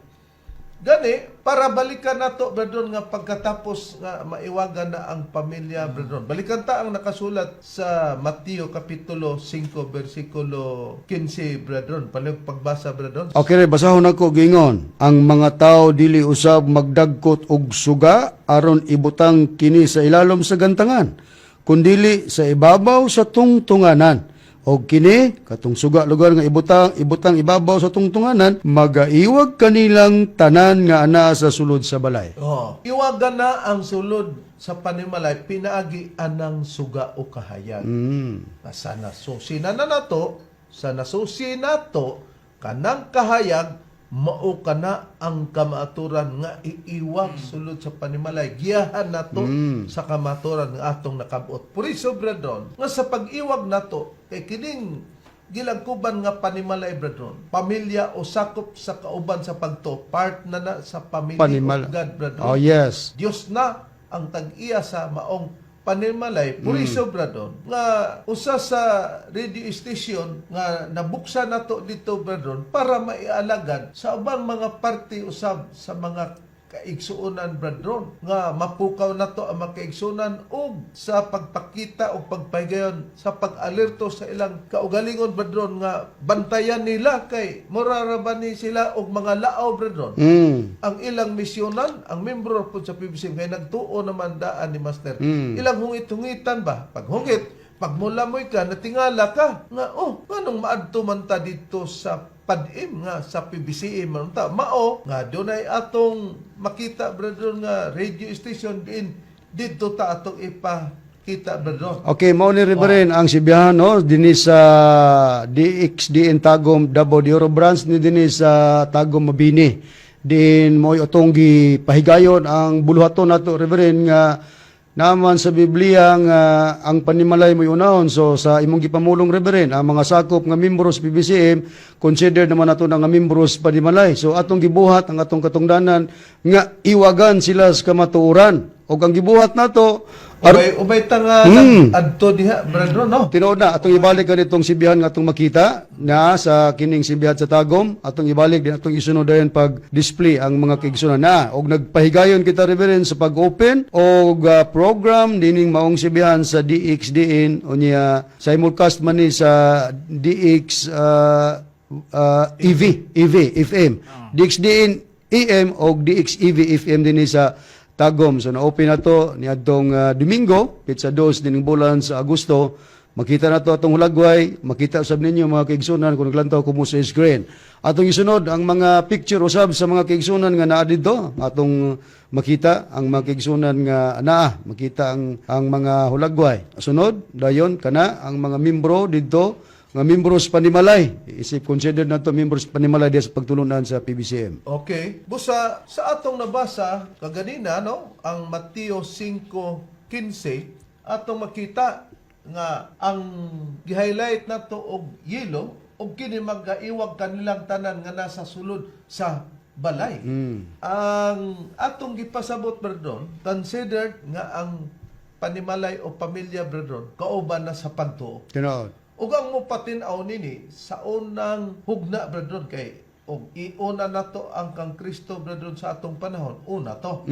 Speaker 1: Gani, para balikan nato, brethren, nga pagkatapos nga maiwagan na ang pamilya, brethren. Balikan ta ang nakasulat sa Mateo Kapitulo 5, versikulo 15, brethren. Palihog pagbasa, brethren.
Speaker 4: Okay, re, basahon ako. Gingon: "Ang mga tao dili usab magdagkot og suga aron ibutang kini sa ilalom sa gantangan, kundili sa ibabaw sa tungtunganan. Og kini katong suga lugar nga ibutang ibutang ibabaw sa tungtunganan magaiwag kanilang tanan nga anaa sa sulod sa balay."
Speaker 1: Oh. Iwagan na ang sulod sa panimalay pinaagi anang suga o kahayag. Na sa nasusi na na nato, sa nasusi nato kanang kahayag. Mao kana ang kamaturan nga iiwag sulod sa panimalay. Giyahan nato sa kamaturan nga atong nakabot. Puriso, brethren, nga sa pag-iwag nato kay kining gilangkuban nga panimalay, brethren, pamilya o sakop sa kauban sa pagto, part na na sa pamilya of God, brethren.
Speaker 4: Oh, yes.
Speaker 1: Dios na ang tag-iya sa maong panimalay. Puriso, brethren, nga usa sa radio station nga nabuksan nato dito, brethren, para maialagan sa ubang mga parte usab sa mga kaigsuonan, brethren, nga mapukaw nato ang mga kaigsuonan og sa pagpakita o pagpahigayon sa pag-alerto sa ilang kaugalingon, brethren, nga bantayan nila kay mura ra ba ni sila og mga laaw, brethren, ang ilang misyonan, ang membro po sa PBC kay nagtuo naman daan ni Master. Ilang hungit-hungitan ba? Pag hungit, pag mulamoy ka, natingala ka nga, oh, nganong maadto man ta dito sa padim nga sa PBCM man ta mao nga dunay atong makita, brother, nga radio station din didto ta atong ipakita, brother.
Speaker 4: Okay, mao ni, Reverend, ang Sibihan, no, dinhi sa DXDN Tagum Davao de Oro branch ni dinhi sa Tagum Mabini. Din mo'y atong gipahigayon ang buluhaton nato, Reverend, nga naman sa Biblia nga ang panimalay mo'y unahon. So sa imong gipamulong, Reverend, ang mga sakop nga membro sa PBCM considered naman nato na nga membro sa panimalay. So atong gibuhat ang atong katungdanan nga iwagan sila sa kamatuoran. Og ang gibuhat nato
Speaker 1: Ubay ubay ta nga adto diha, brother, no.
Speaker 4: Tinuod na, atong ibalik kanitong sibihan nga atong makita na sa kining sibihan sa Tagum, atong ibalik din atong isunod dayon pag display ang mga kaigsunan na. Og nagpahigayon kita, Reverend, sa pag-open og program dining maong sibihan sa DXDN unya simulcast man ni sa DX EV EV FM, DXDN AM og DXEV FM dinhi sa Tagum. So na-open na to niadtong Domingo, petsa 2 dining bulan sa Agosto. Makita na to atong hulagway, makita usab ninyo mga kaigsunan kung naglantaw ko mo sa screen. Atong isunod ang mga picture usab sa mga kaigsunan nga naa didto. Atong makita ang mga kaigsunan nga naa, makita ang mga hulagway. Sunod, dayon kana ang mga membro didto nga membro sa panimalay. Isip considered na to membro sa panimalay diya sa pagtulunan sa PBCM.
Speaker 1: Okay. Busa sa atong nabasa kaganina, no, ang Mateo 5:15, atong makita nga ang gi-highlight nato og yellow og kini magaiwag kanilang tanan nga nasa sulod sa balay. Ang atong gipasabot, brethren, considered nga ang panimalay o pamilya, brethren, kauban na sa pagtuo.
Speaker 4: Tinuod.
Speaker 1: Ug ang mopatin-aw nini sa unang hugna, brethren, kay og iuna nato ang kang Kristo, brethren, sa atong panahon, una to.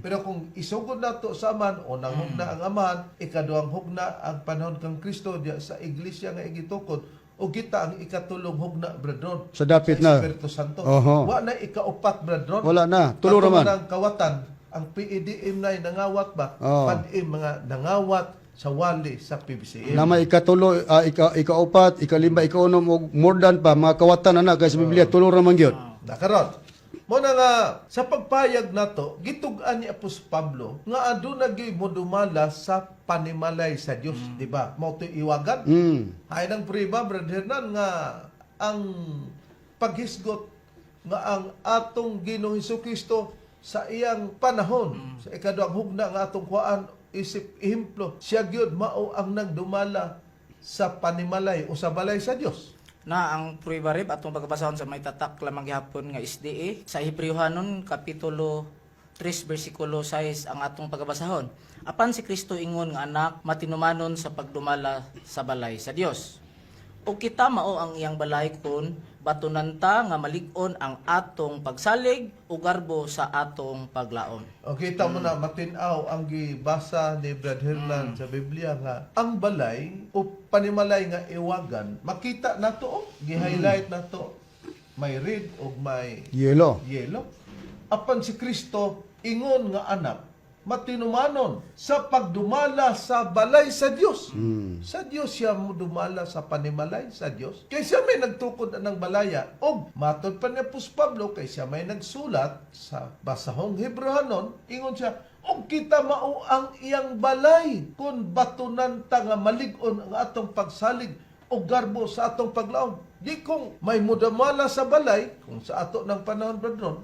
Speaker 1: Pero kung isugod nato sa Amahan, unang hugna ang Amahan, ikaduhang hugna ang panahon kang Kristo diya sa iglesia nga igitukod, ug kita ang ikatulong hugna, brethren.
Speaker 4: Sa dapit
Speaker 1: sa
Speaker 4: na.
Speaker 1: Espiritu Santo.
Speaker 4: Oho.
Speaker 1: Wa na ikaupat, brethren.
Speaker 4: Wala na. Tulo ra
Speaker 1: Atong
Speaker 4: man.
Speaker 1: nang kawatan, ang PEDM na nangawat ba?
Speaker 4: Oo.
Speaker 1: Padim mga nangawat sa wali sa PBCM.
Speaker 4: Nama ikatulo, ikaupat, ikalima, ikaunom og more than pa mga kawatan na na kay sa Biblia tulo ra man gyud.
Speaker 1: Nakaron. Mo na nga sa pagpayag nato gitug-an ni Apostol Pablo nga aduna gyud modumala sa panimalay sa Dios, di ba? Mao to'y iwagan. Hay nang priba, Brother Hernan, nga ang paghisgot nga ang atong Ginoong Kristo sa iyang panahon sa ikaduhang hugna nga atong kuan isip ehemplo, siya gyud mao ang nagdumala sa panimalay o sa balay sa Dios.
Speaker 2: Na ang prueba rib atong pagbasahon sa may tatak lamang gihapon nga SDA sa Hebreohanon kapitulo 3 bersikulo 6 ang atong pagbasahon. Apan si Kristo ingon nga anak matinumanon sa pagdumala sa balay sa Dios. O kita mao ang iyang balay kun batunan ta nga malig-on ang atong pagsalig o garbo sa atong paglaom.
Speaker 1: O kita mo na matin-aw ang gibasa ni Brad Hernan sa Biblia nga ang balay o panimalay nga iwagan makita nato, oh, gi-highlight nato may red o may
Speaker 4: Yellow.
Speaker 1: yellow. Apan si Kristo ingon nga anak matinumanon sa pagdumala sa balay sa Dios. Sa Dios siya dumala sa panimalay sa Dios. Kay siya may nagtukod ng balaya og matod pa ni Apostol Pablo kay siya may nagsulat sa basahong Hebreohanon, ingon siya og kita mao ang iyang balay kung batunan ta nga malig-on ang atong pagsalig o garbo sa atong paglaom. Di kung may mudumala sa balay, kung sa ato ng panahon, brethren,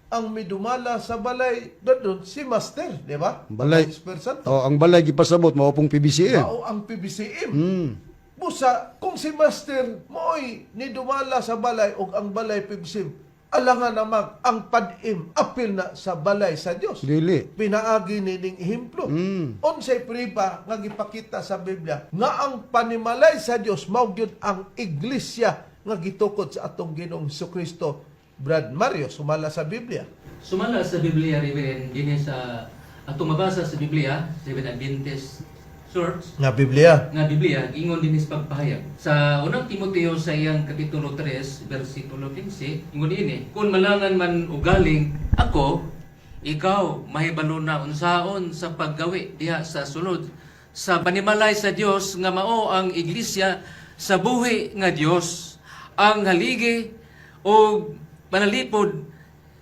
Speaker 1: ang midumala sa balay, brethren, si Master, di ba?
Speaker 4: Balay.
Speaker 1: Ang Espiritu Santo.
Speaker 4: Oh, ang balay gipasabot mao pong PBCM.
Speaker 1: Mao ang PBCM. Busa, kung si Master mo'y nidumala sa balay o ang balay PBCM, alangan namang ang padim apil na sa balay sa Dios.
Speaker 4: Dili.
Speaker 1: Pinaagi nining ehemplo. Unsay priba nga gipakita sa Biblia nga ang panimalay sa Dios mao gyud ang iglesia nga gitukod sa atong Ginoong Kristo. Brad Mario, sumala sa Biblia.
Speaker 3: Sumala sa Biblia, Reverend, dinhi sa atong mabasa sa Biblia, Seventh Adventist Church,
Speaker 1: Nga Biblia.
Speaker 3: Nga Biblia ingon dinhi sa pagpahayag. Sa unang Timoteo sa iyang kapitulo 3 bersikulo 15, ingon dinhi, "Kung malangan man ugaling ako, ikaw mahibalo na unsaon sa paggawi diha sa sulod sa panimalay sa Dios nga mao ang iglesia sa buhi nga Dios, ang haligi og panalipod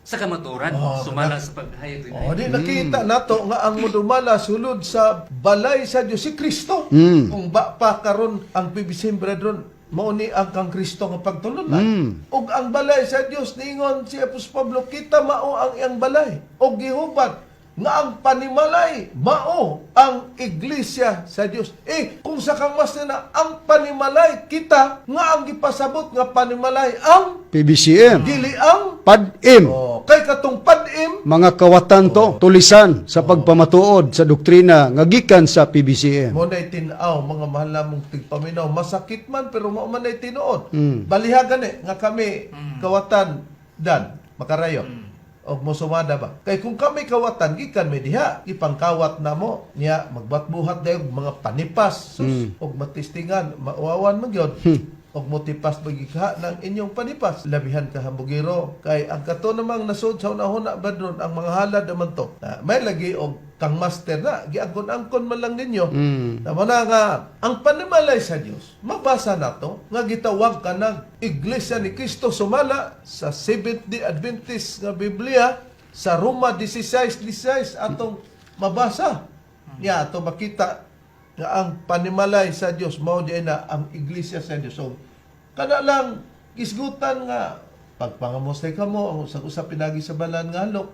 Speaker 3: sa kamatuoran."
Speaker 1: Oh,
Speaker 3: Sumala sa paghayag
Speaker 1: Oh, di nakita nato nga ang mudumala sulod sa balay sa Dios si Kristo. Kung ba pa karon ang PBC, brethren, mao ni ang kang Kristo nga pagtulunan. Ug ang balay sa Dios, niingon si Apostol Pablo, kita mao ang iyang balay. Ug gihubat nga ang panimalay mao ang iglesia sa Dios. Eh kung sa kang mas na ang panimalay kita nga ang gipasabot nga panimalay ang
Speaker 4: PBCM.
Speaker 1: dili ang
Speaker 4: Padim.
Speaker 1: Oh, kay katong padim.
Speaker 4: Mga kawatan to, tulisan sa pagpamatuod sa doktrina nga gikan sa PBCM.
Speaker 1: Mo na'y tin-aw, mga mahal namong tigpaminaw. Masakit man, pero mao man na'y tinuod. Balihagan eh, nga kami kawatan dan, makarayo. O mosumada ba? Kay kung kami kawatan, gikan mi diha, ipangkawat na mo, niya magbatbuhat dayon mga panipas, sus, og matistingan, mauawan man gyud. Og motipas pagikha ng inyong panipas. Labihan ka hambugiro. Kay ang kato namang nasod sa unahuna badron, ang mga halad naman to. Na, may lagi og kang master na, giangkon-angkon man lang ninyo. Tama na nga, ang panimalay sa Dios, mabasa nato nga gitawag ka ng Iglesia ni Cristo sumala sa Seventh-day Adventist nga Biblia sa Roma 16:16 atong mabasa. Niya ato makita nga ang panimalay sa Dios mao di na ang iglesia sa Dios. So kada lang isgutan nga pagpangamustay kamo ang usag-usa pinagi sa balan nga halok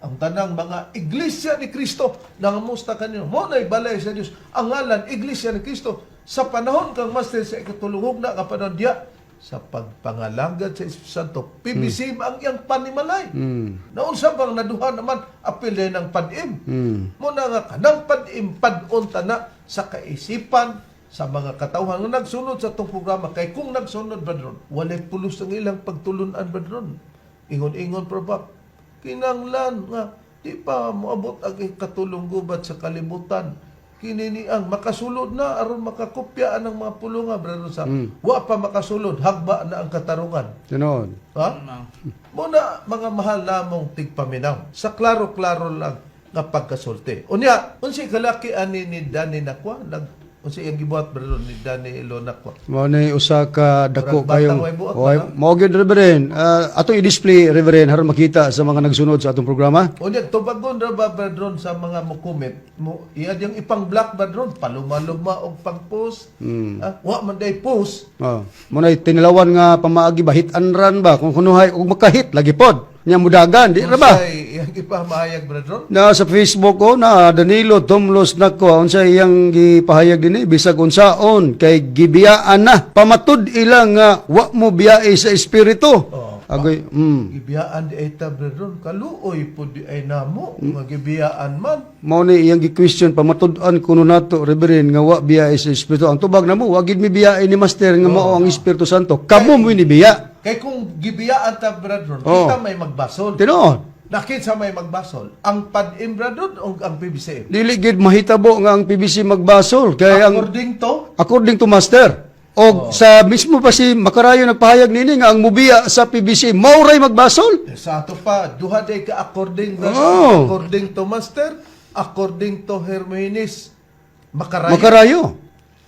Speaker 1: ang tanang mga iglesia ni Kristo nangamusta kanino mo na'y balay sa Dios, ang ngalan Iglesia ni Kristo sa panahon kang master sa ikatulong na nga panahon diya sa pagpangalagad sa Espiritu Santo, PBC ang iyang panimalay. Naunsa bang naduha naman apil din ng padim. Muna nga kanang padim padon ta na sa kaisipan sa mga katawhan nga nagsunod sa itong programa, kay kung nagsunod ba ron, walay pulos ang ilang pagtulunan ba ron. Ingon-ingon probab kinanglan nga di pa moabot ang ikatulong gubat sa kalibutan, kini ni ang makasulod na aron makakopya ang mga pulunga, brother, sa wa pa makasulod hagba na ang katarungan.
Speaker 4: Tinuod.
Speaker 1: Ha? Muna mga mahal namong tigpaminaw. Sa klaro-klaro lang nga pagkasulti. Unya, unsay kalaki ani ni Danny Nakwa? Nag unsay iyang gibuhat, brother, ni Danny Elo Nakwa?
Speaker 4: Mao ni usa ka dako
Speaker 1: Murag batang
Speaker 4: kayong
Speaker 1: way buot,
Speaker 4: Oy,
Speaker 1: ano?
Speaker 4: mao gyud, Reverend. Ah, atong i-display, Reverend, aron makita sa mga nagsunod sa atong programa.
Speaker 1: Unya, tubagon ra ba, brother, sa mga mo-comment mo iya diyang ipang-block, brother, palumaluma og pang-post. Ah, wa man day post.
Speaker 4: Oh, mo na tinilawan nga pamaagi ba, hit and run ba, kung kunuhay og makahit lagi pod. Nya mudagan di ra ba?
Speaker 1: Unsay iyang ipamahayag, brother?
Speaker 4: Na sa Facebook ko na Danilo Tumlos nako, unsa iyang gipahayag dinhi, bisag unsaon kay gibiyaan na pamatud ila nga wa mo biyae sa espiritu.
Speaker 1: Oh,
Speaker 4: Agoy.
Speaker 1: Gibiyaan di ay ta, brother, kaluoy po di ay namo nga gibiyaan man.
Speaker 4: Mao ni iyang gi-question, pamatud-an kuno nato, Reverend, nga wa biyae sa espiritu. Ang tubag namo, wa gid mi biyae ni Master nga mao ang Espiritu Santo. Kamo mo ni biya.
Speaker 1: Kay kung gibiyaan ta, brother, kita may magbasol.
Speaker 4: Tinuod.
Speaker 1: Nakit sa may magbasol, ang padim, brother, o ang PBCM?
Speaker 4: Dili gid mahitabo nga ang PBC magbasol kay ang
Speaker 1: According to,
Speaker 4: according to Master. O sa mismo pa si Makarayo nagpahayag nini nga ang mubiya sa PBC mao ray magbasol.
Speaker 1: Sa ato pa, duha day ka according, brother, according to Master, according to Hermenis, Makarayo.
Speaker 4: Makarayo.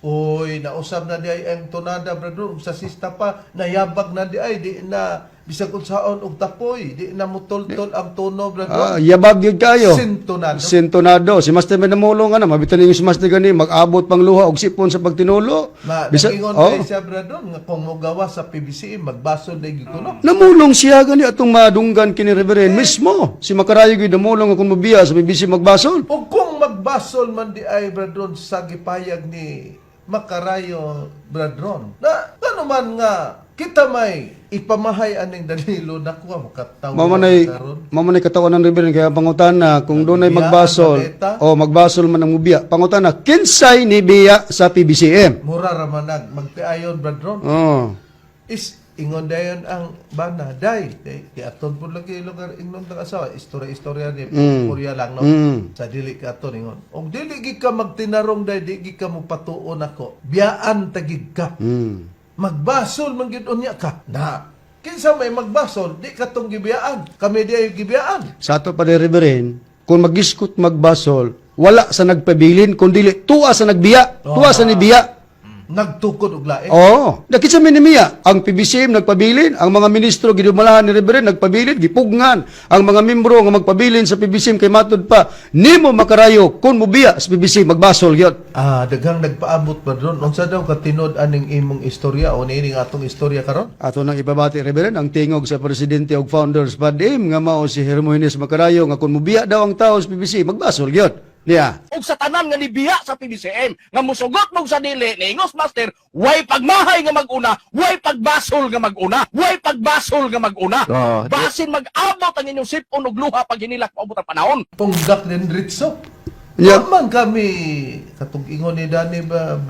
Speaker 1: Uy, nausab na di ay ang tonada, brother, ug sa sista pa, nayabag na di ay, di na bisag unsaon og tapoy, di na mutultol ang tono,
Speaker 4: Ah,
Speaker 1: brother.
Speaker 4: yabag gyud kayo.
Speaker 1: Sintonado.
Speaker 4: Sintonado. Si Master may namulong ana, mabitan ninyo si Master gani mag-abot pang luha og sipon sa pagtinulo.
Speaker 1: Ma,
Speaker 4: Bisa-
Speaker 1: nagingon
Speaker 4: oh.
Speaker 1: kay siya, brother, nga kung mogawa sa PBCM, magbasol na gyud kuno.
Speaker 4: Namulong siya gani atong madunggan kini Reverend mismo. Si Makarayo gyud namulong nga kung mobiya sa BBC magbasol.
Speaker 1: O kung magbasol man di ay, brethren, sa gipayag ni Makarayo, brethren, na ano man nga, kita may ipamahay aning Danilo nakuha makatawa
Speaker 4: Mamanay
Speaker 1: karon.
Speaker 4: mamanay katawan ng Reverend kaya pangutana kung dunay
Speaker 1: Nagbiya ang
Speaker 4: magbasol
Speaker 1: maleta.
Speaker 4: o magbasol man ang mubiya. Pangutana kinsay ni biya sa PBCM.
Speaker 1: Mura ra man nag magtiayon, brethren.
Speaker 4: Oh.
Speaker 1: Is ingon dayon ang bana day kay giaton pud lagi lugar ingnon tang asawa, istorya-istorya ni Korea lang, no, sa dili ka aton ingon og dili gid ka magtinarong day, di gid ka mopatuon ako, biyaan tagig ka. Magbasol man gyud unya ka na kinsa may magbasol, di ka tong gibiyaan, kami di ay gibiyaan.
Speaker 4: Sa ato pa ni Reverend, kung magiskot magbasol, wala sa nagpabilin kundi tuwa sa nagbiya, tuwa sa nibiya.
Speaker 1: Nagtukod og lain.
Speaker 4: Oo. Nakita mi nimiya, ang PBCM nagpabilin, ang mga ministro gidumalahan ni Reverend nagpabilin, gipugngan ang mga membro nga magpabilin sa PBCM kay matud pa nimo Makarayo kung mobiya sa PBCM magbasol gyud.
Speaker 1: Ah, daghang nagpaabot ba doon? Unsa daw katinod aning imong istorya o niining atong istorya karon?
Speaker 4: Ato nang ipabati, Reverend, ang tingog sa presidente og founders PADM nga mao si Hermogenes Makarayo nga kung mobiya daw ang tao sa PBC magbasol gyud. Niya.
Speaker 5: Ug sa tanan nga nibiya sa PBCM nga musugot mo sa dili ni ingos Master, way pagmahay nga mag-una, way pagbasol nga mag-una, way pagbasol nga mag-una. Basin mag-abot ang inyong sipon ug luha pag hinilak paabot ang panahon.
Speaker 1: Punggak din ritso.
Speaker 4: Yeah.
Speaker 1: Man kami katong ingon ni Danny ba,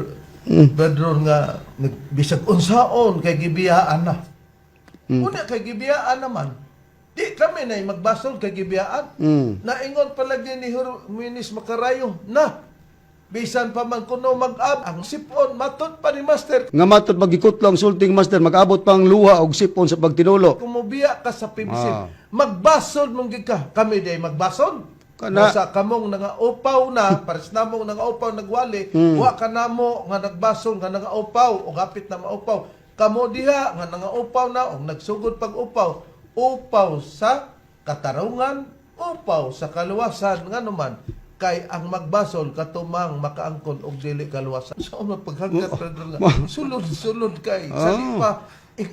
Speaker 1: brethren, nga bisag unsaon kay gibiyaan na. Una kay gibiyaan naman. Di kami na magbasol kay gibiyaan. Naingon palagi ni Herminis Makarayo na bisan pa man kuno mag-ab ang sipon matud pa ni Master
Speaker 4: Nga matud magikutlo ang sulting master mag-abot pang luha og sipon sa pagtinulo.
Speaker 1: kung mobiya ka sa PBC, magbasol mong gid ka. Kami day magbasol.
Speaker 4: Kana-
Speaker 1: Sa kamong nangaupaw na, pares namong nangaupaw nagwali, wa ka namo nga nagbasol nga nangaupaw o hapit na maupaw. Kamo diha nga nangaupaw na o nagsugod pag-upaw, upaw sa katarungan, upaw sa kaluwasan, nga naman kay ang magbasol katumang makaangkon og dili kaluwasan. So mapaghanggat brother nga sulod-sulod kay sa di pa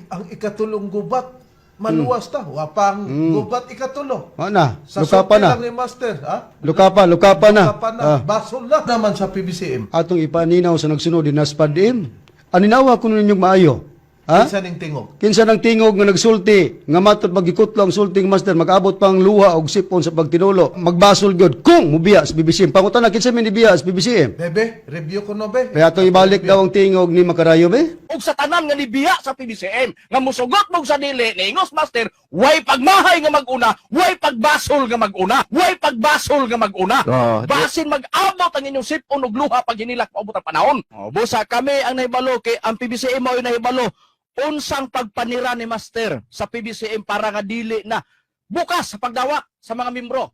Speaker 1: ang ikatulong gubat maluwas ta, wa pang gubat ikatulo.
Speaker 4: Wa na,
Speaker 1: Sa
Speaker 4: luka pa
Speaker 1: sulti
Speaker 4: na.
Speaker 1: lang ni Master, ha?
Speaker 4: Luka pa, luka pa na.
Speaker 1: Luka pa na. Basol na naman sa PBCM.
Speaker 4: Atong ipaninaw sa nagsunod din PADM. Aninawa kuno ninyong maayo. Ha?
Speaker 1: Kinsa ning tingog?
Speaker 4: Kinsa nang tingog nga nagsulti nga matod magikutlo ang sulting master mag-abot pang luha og sipon sa pagtinulo magbasol gyud kung mubiya sa PBCM. Pangutana kinsa may nibiya sa PBCM?
Speaker 1: Bebe, review ko no, be.
Speaker 4: Kaya atong ibalik daw ang tingog ni Makarayo be.
Speaker 5: Ug sa tanan nga nibiya sa PBCM nga musugot mo sa dili ni ingos Master, way pagmahay nga mag-una, way pagbasol nga mag-una, way pagbasol nga mag-una. Basin mag-abot ang inyong sipon ug luha pag hinilak paabot ang panahon. Oh, busa kami ang nahibalo kay ang PBCM mao nahibalo unsang pagpanira ni Master sa PBCM para nga dili na bukas sa pagdawa sa mga membro.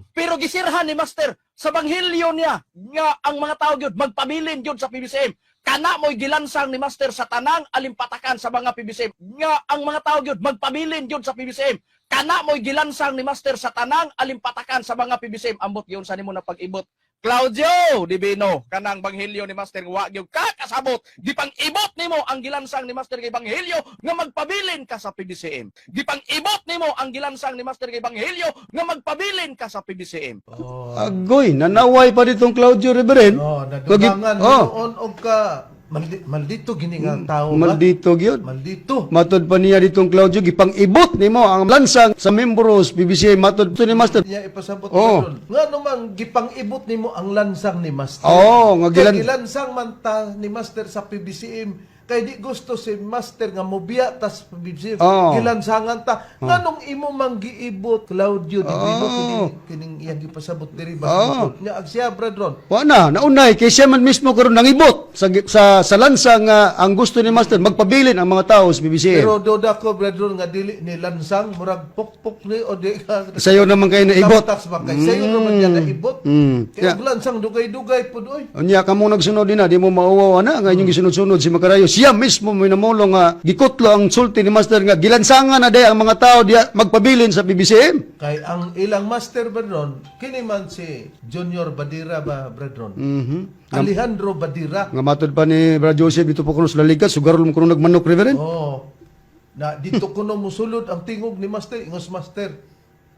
Speaker 5: Pero gisirhan ni Master sa banghilyo niya nga ang mga tao gyud magpabilin gyud sa PBCM. Kana mo'y gilansang ni Master sa tanang alimpatakan sa mga PBCM nga ang mga tao gyud magpabilin gyud sa PBCM. Kana mo'y gilansang ni Master sa tanang alimpatakan sa mga PBCM. Ambot gyud sa nimo na pag-ibot. Claudio Divino, kanang banghilyo ni Master wa gyud kakasabot. Gipang-ibot nimo ang gilansang ni Master kay Banghilyo nga magpabilin ka sa PBCM. Gipang-ibot nimo ang gilansang ni Master kay Banghilyo nga magpabilin ka sa PBCM.
Speaker 4: Agoy, nanaway pa ditong Claudio Reverend.
Speaker 1: Oh, nadugangan
Speaker 4: Oh,
Speaker 1: noon og ka maldito gini nga tao ba?
Speaker 4: maldito gyud.
Speaker 1: Maldito.
Speaker 4: Matod pa niya ditong Claudio gipang-ibot nimo ang lansang sa membros PBCM matod to ni Master.
Speaker 1: Niya ipasabot
Speaker 4: Oh.
Speaker 1: oh. Nga naman gipang-ibot nimo ang lansang ni Master.
Speaker 4: Oo, nga
Speaker 1: Kay gilansang man ta ni Master sa PBCM Kay di gusto si master nga mobiya tas bibsir.
Speaker 4: Oo.
Speaker 1: Gilansangan ta. Nganong imo mang giibot Claudio di Bino
Speaker 4: Oo.
Speaker 1: kining kining iyang gipasabot diri ba?
Speaker 4: Oo.
Speaker 1: Nya ag siya brethren.
Speaker 4: Wa na, naunay kay siya man mismo karon nangibot sa sa sa lansa nga ang gusto ni Master magpabilin ang mga tao sa BBCM.
Speaker 1: Pero doda ko brethren nga dili ni lansang murag pukpok ni o di ka.
Speaker 4: Sayo naman kayo naibot.
Speaker 1: Taptax ba kay sayo naman niya naibot. Kay
Speaker 4: Yeah.
Speaker 1: og lansang dugay-dugay pud oy.
Speaker 4: Unya kamo nagsunod din na, di mo mauwaw na nga inyong gisunod-sunod si Makarayo. Siya mismo minamulong nga gikutlo ang sulti ni Master nga gilansangan na day ang mga tao diya magpabilin sa BBCM.
Speaker 1: Kay ang ilang master brethren kini man si Junior Badira ba brethren. Alejandro Badira.
Speaker 4: Nga matod pa ni Brad Joseph dito po kuno sa Laligat, sugarol mo kuno nagmanok, Reverend.
Speaker 1: Oh. Na dito kuno musulod ang tingog ni master, ingos master.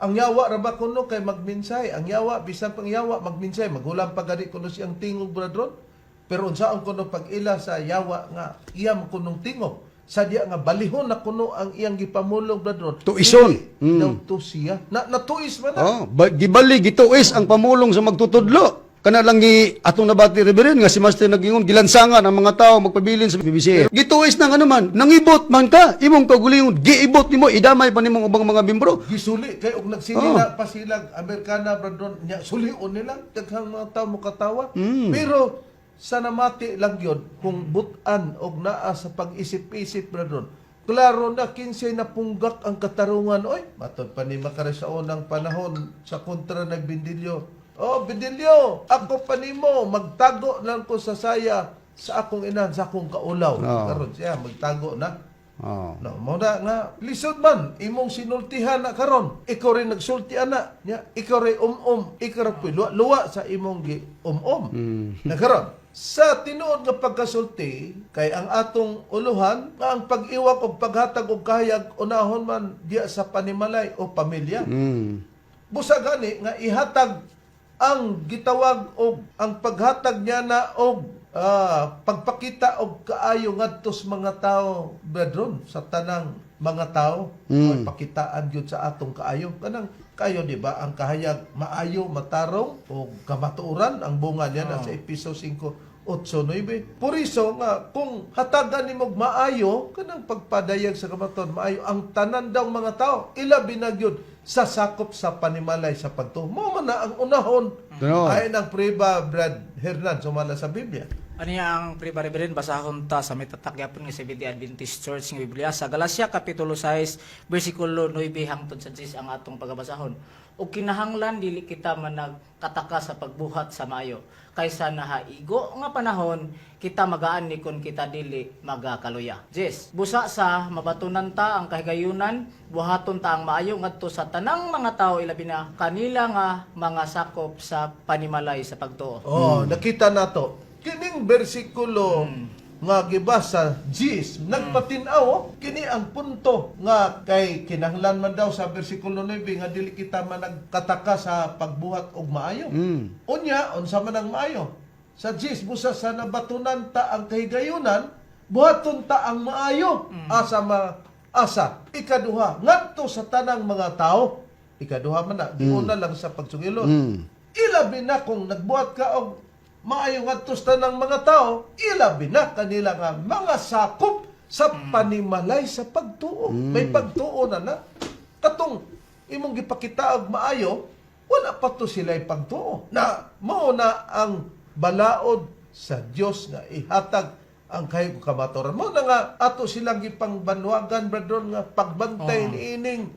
Speaker 1: Ang yawa ra ba kuno kay magminsay, ang yawa bisan pang yawa magminsay, magulang pa gani kuno siyang tingog brethren. Pero unsaon kuno pag-ila sa yawa nga iya man kunong tingog. Sadya nga balihon na kuno ang iyang gipamulong brethren.
Speaker 4: Tuison.
Speaker 1: Dili daw to siya. Na natuis man na.
Speaker 4: Oh, gibali gituis ang pamulong sa magtutudlo. Kana lang gi atong nabati, Reverend, nga si Master nagingon gilansangan ang mga tao magpabilin sa BBCM. Gituis na nga naman, nangibot man ka, imong kaugalingon giibot nimo idamay pa nimong ubang mga membro.
Speaker 1: Gisuli kay og nagsinila pa sila Amerikana brethren nya sulion nila daghang mga tao mokatawa. Pero sa namati lang yun kung butan og naa sa pag-isip-isip brethren. Klaro na kinsay napunggak ang katarungan oy. Matod pa ni Makare sa unang panahon sa kontra ng Bindilyo. Oh, Bindilyo, ako pa nimo magtago lang ko sa saya sa akong inan, sa akong kaulaw.
Speaker 4: Oo.
Speaker 1: Karon siya magtago na.
Speaker 4: Oh.
Speaker 1: No, mo na nga lisod man imong sinultihan na karon. Ikaw rin nagsulti ana, nya ikaw rin um-um, ikaw rin luwa, luwa sa imong gi um-um. Na karon sa tinuod nga pagkasulti kay ang atong uluhan nga ang pag-iwak og paghatag og kahayag unahon man diya sa panimalay o pamilya. Busa gani nga ihatag ang gitawag og ang paghatag niya na og pagpakita og kaayo ngadto sa mga tao brethren sa tanang mga tao mm. Pakitaan gyud sa atong kaayo kanang kaayo di ba ang kahayag maayo matarong o kamatuoran ang bunga niya na sa Episo 5:8-9. Puriso nga kung hatagan nimo og maayo kanang pagpadayag sa kamatuoran maayo ang tanan daw mga tao ilabi na gyud sa sakop sa panimalay sa pagtuo mo man na ang unahon
Speaker 4: No.
Speaker 1: ay ng Preba Brad Hernan sumala sa Biblia.
Speaker 2: Ano niya ang Preba Reverend, basahon ta sa mitatak yapon nga Seventh-day Adventist Church nga Biblia sa Galacia Kapitulo 6 bersikulo 9 hangtod sa 10 ang atong pagabasahon. O kinahanglan dili kita managkataka sa pagbuhat sa maayo kaysa nahaigo nga panahon kita magaan ni kon kita dili magakaluya. Yes, busa sa mabatunan ta ang kahigayunan, buhaton ta ang maayo ngadto sa tanang mga tao ilabi na kanila nga mga sakop sa panimalay sa pagtuo.
Speaker 1: Oh, nakita nato. Kining bersikulo nga gibasa Jis nagpatin-aw oh. Kini ang punto nga kay kinahanglan man daw sa bersikulo 9 nga dili kita managkataka sa pagbuhat og maayo. Unya unsa man ang maayo? Sa Jis busa sa nabatunan ta ang kahigayunan, buhaton ta ang maayo asa ma asa. Ikaduha ngadto sa tanang mga tao. Ikaduha man na giuna lang sa pagsungilon. Ilabi na kung nagbuhat ka og maayo ngadto sa tanang mga tao, ilabi na kanila nga mga sakop sa panimalay sa pagtuo. May pagtuo na na. Katong imong gipakita og maayo, wala pa to sila pagtuo. Na mao na ang balaod sa Dios nga ihatag ang kayo kamaturan. Mao na nga ato silang gipangbanwagan brethren nga pagbantay niining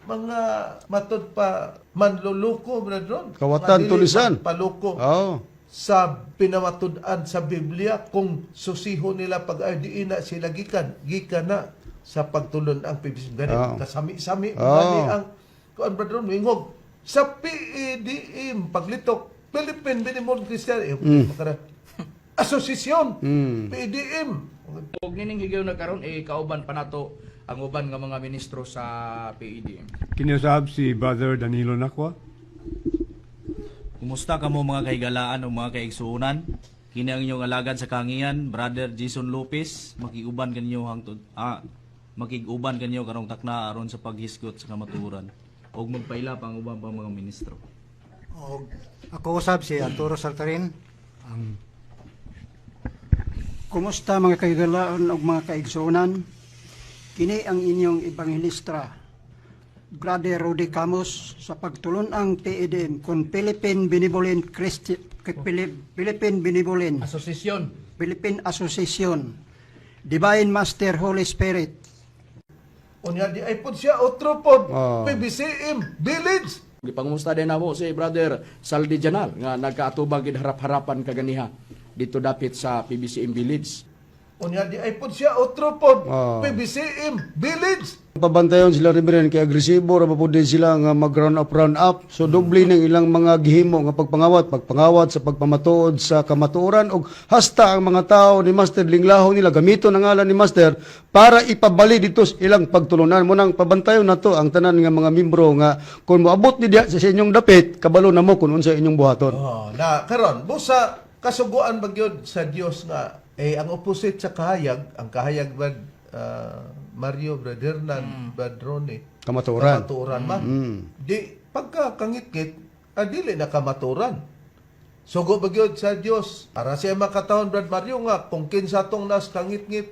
Speaker 1: mga matod pa manluluko brethren.
Speaker 4: Kawatan,
Speaker 1: Nga dili
Speaker 4: tulisan.
Speaker 1: magpaluko
Speaker 4: Oh.
Speaker 1: sa pinamatud-an sa Biblia kung susiho nila pag ay di na sila gikan gikan na sa pagtulon ang PBC gani
Speaker 4: Oo.
Speaker 1: kasami-sami
Speaker 4: Oo.
Speaker 1: gani ang kuan brethren moingog sa PEDM paglitok Philippine Benimon Christian eh, Association PEDM.
Speaker 6: Og nining higayon na karon eh kauban pa nato ang uban nga mga ministro sa PEDM.
Speaker 7: Kinusab si Brother Danilo Nakwa.
Speaker 8: Kumusta kamo mga kahigalaan o mga kaigsuonan? Kini ang inyong alagad sa kangian, Brother Jason Lopez, makiguban kanyo hangtod makiguban kanyo karong takna aron sa paghisgot sa kamatuoran. Og magpaila pa ang uban pa mga ministro.
Speaker 9: Og ako usab si Arturo Saltarin ang Kumusta, mga kahigalaan ug mga kaigsuonan? Kini ang inyong ebanghelista, Brother Rudy Camus, sa pagtulon-ang PEDM kon Philippine Benevolent Christi, Philippine Benevolent
Speaker 6: Asosasyon.
Speaker 9: Philippine Association, Divine Master Holy Spirit.
Speaker 1: Unya di ay pod siya otro pod
Speaker 4: Oh.
Speaker 1: PBCM Village.
Speaker 6: Gipangumusta din namo si Brother Saldi Janal nga nagkaatubang gid harap-harapan kaganiha dito dapit sa PBCM Village.
Speaker 1: Unya di ay pod siya otro pod
Speaker 4: Oh.
Speaker 1: PBCM Village.
Speaker 4: Pabantayon sila, Reverend, kay agresibo ra pa pud din sila nga mag round up, round up. So doble ning ilang mga gihimo nga pagpangawat, pagpangawat sa pagpamatuod sa kamatuoran og hasta ang mga tao ni Master linglaho nila gamiton ang ngalan ni Master para ipabali dito sa ilang pagtulunan. Mo nang pabantayon nato ang tanan nga mga membro nga kung moabot ni diha sa inyong dapit, kabalo na mo kung unsa inyong buhaton.
Speaker 1: Oh, na karon busa kasuguan ba gyud sa Dios nga eh ang opposite sa kahayag, ang kahayag ba, Mario, Brother Hernan, Brad Ronnie?
Speaker 4: Kamatuoran.
Speaker 1: Kamatuoran ba? Di pagka kangitngit, dili na kamatuoran. Sugo ba gyud sa Dios para siya makatawon, Brad Mario, nga kung kinsa tong nas kangitngit,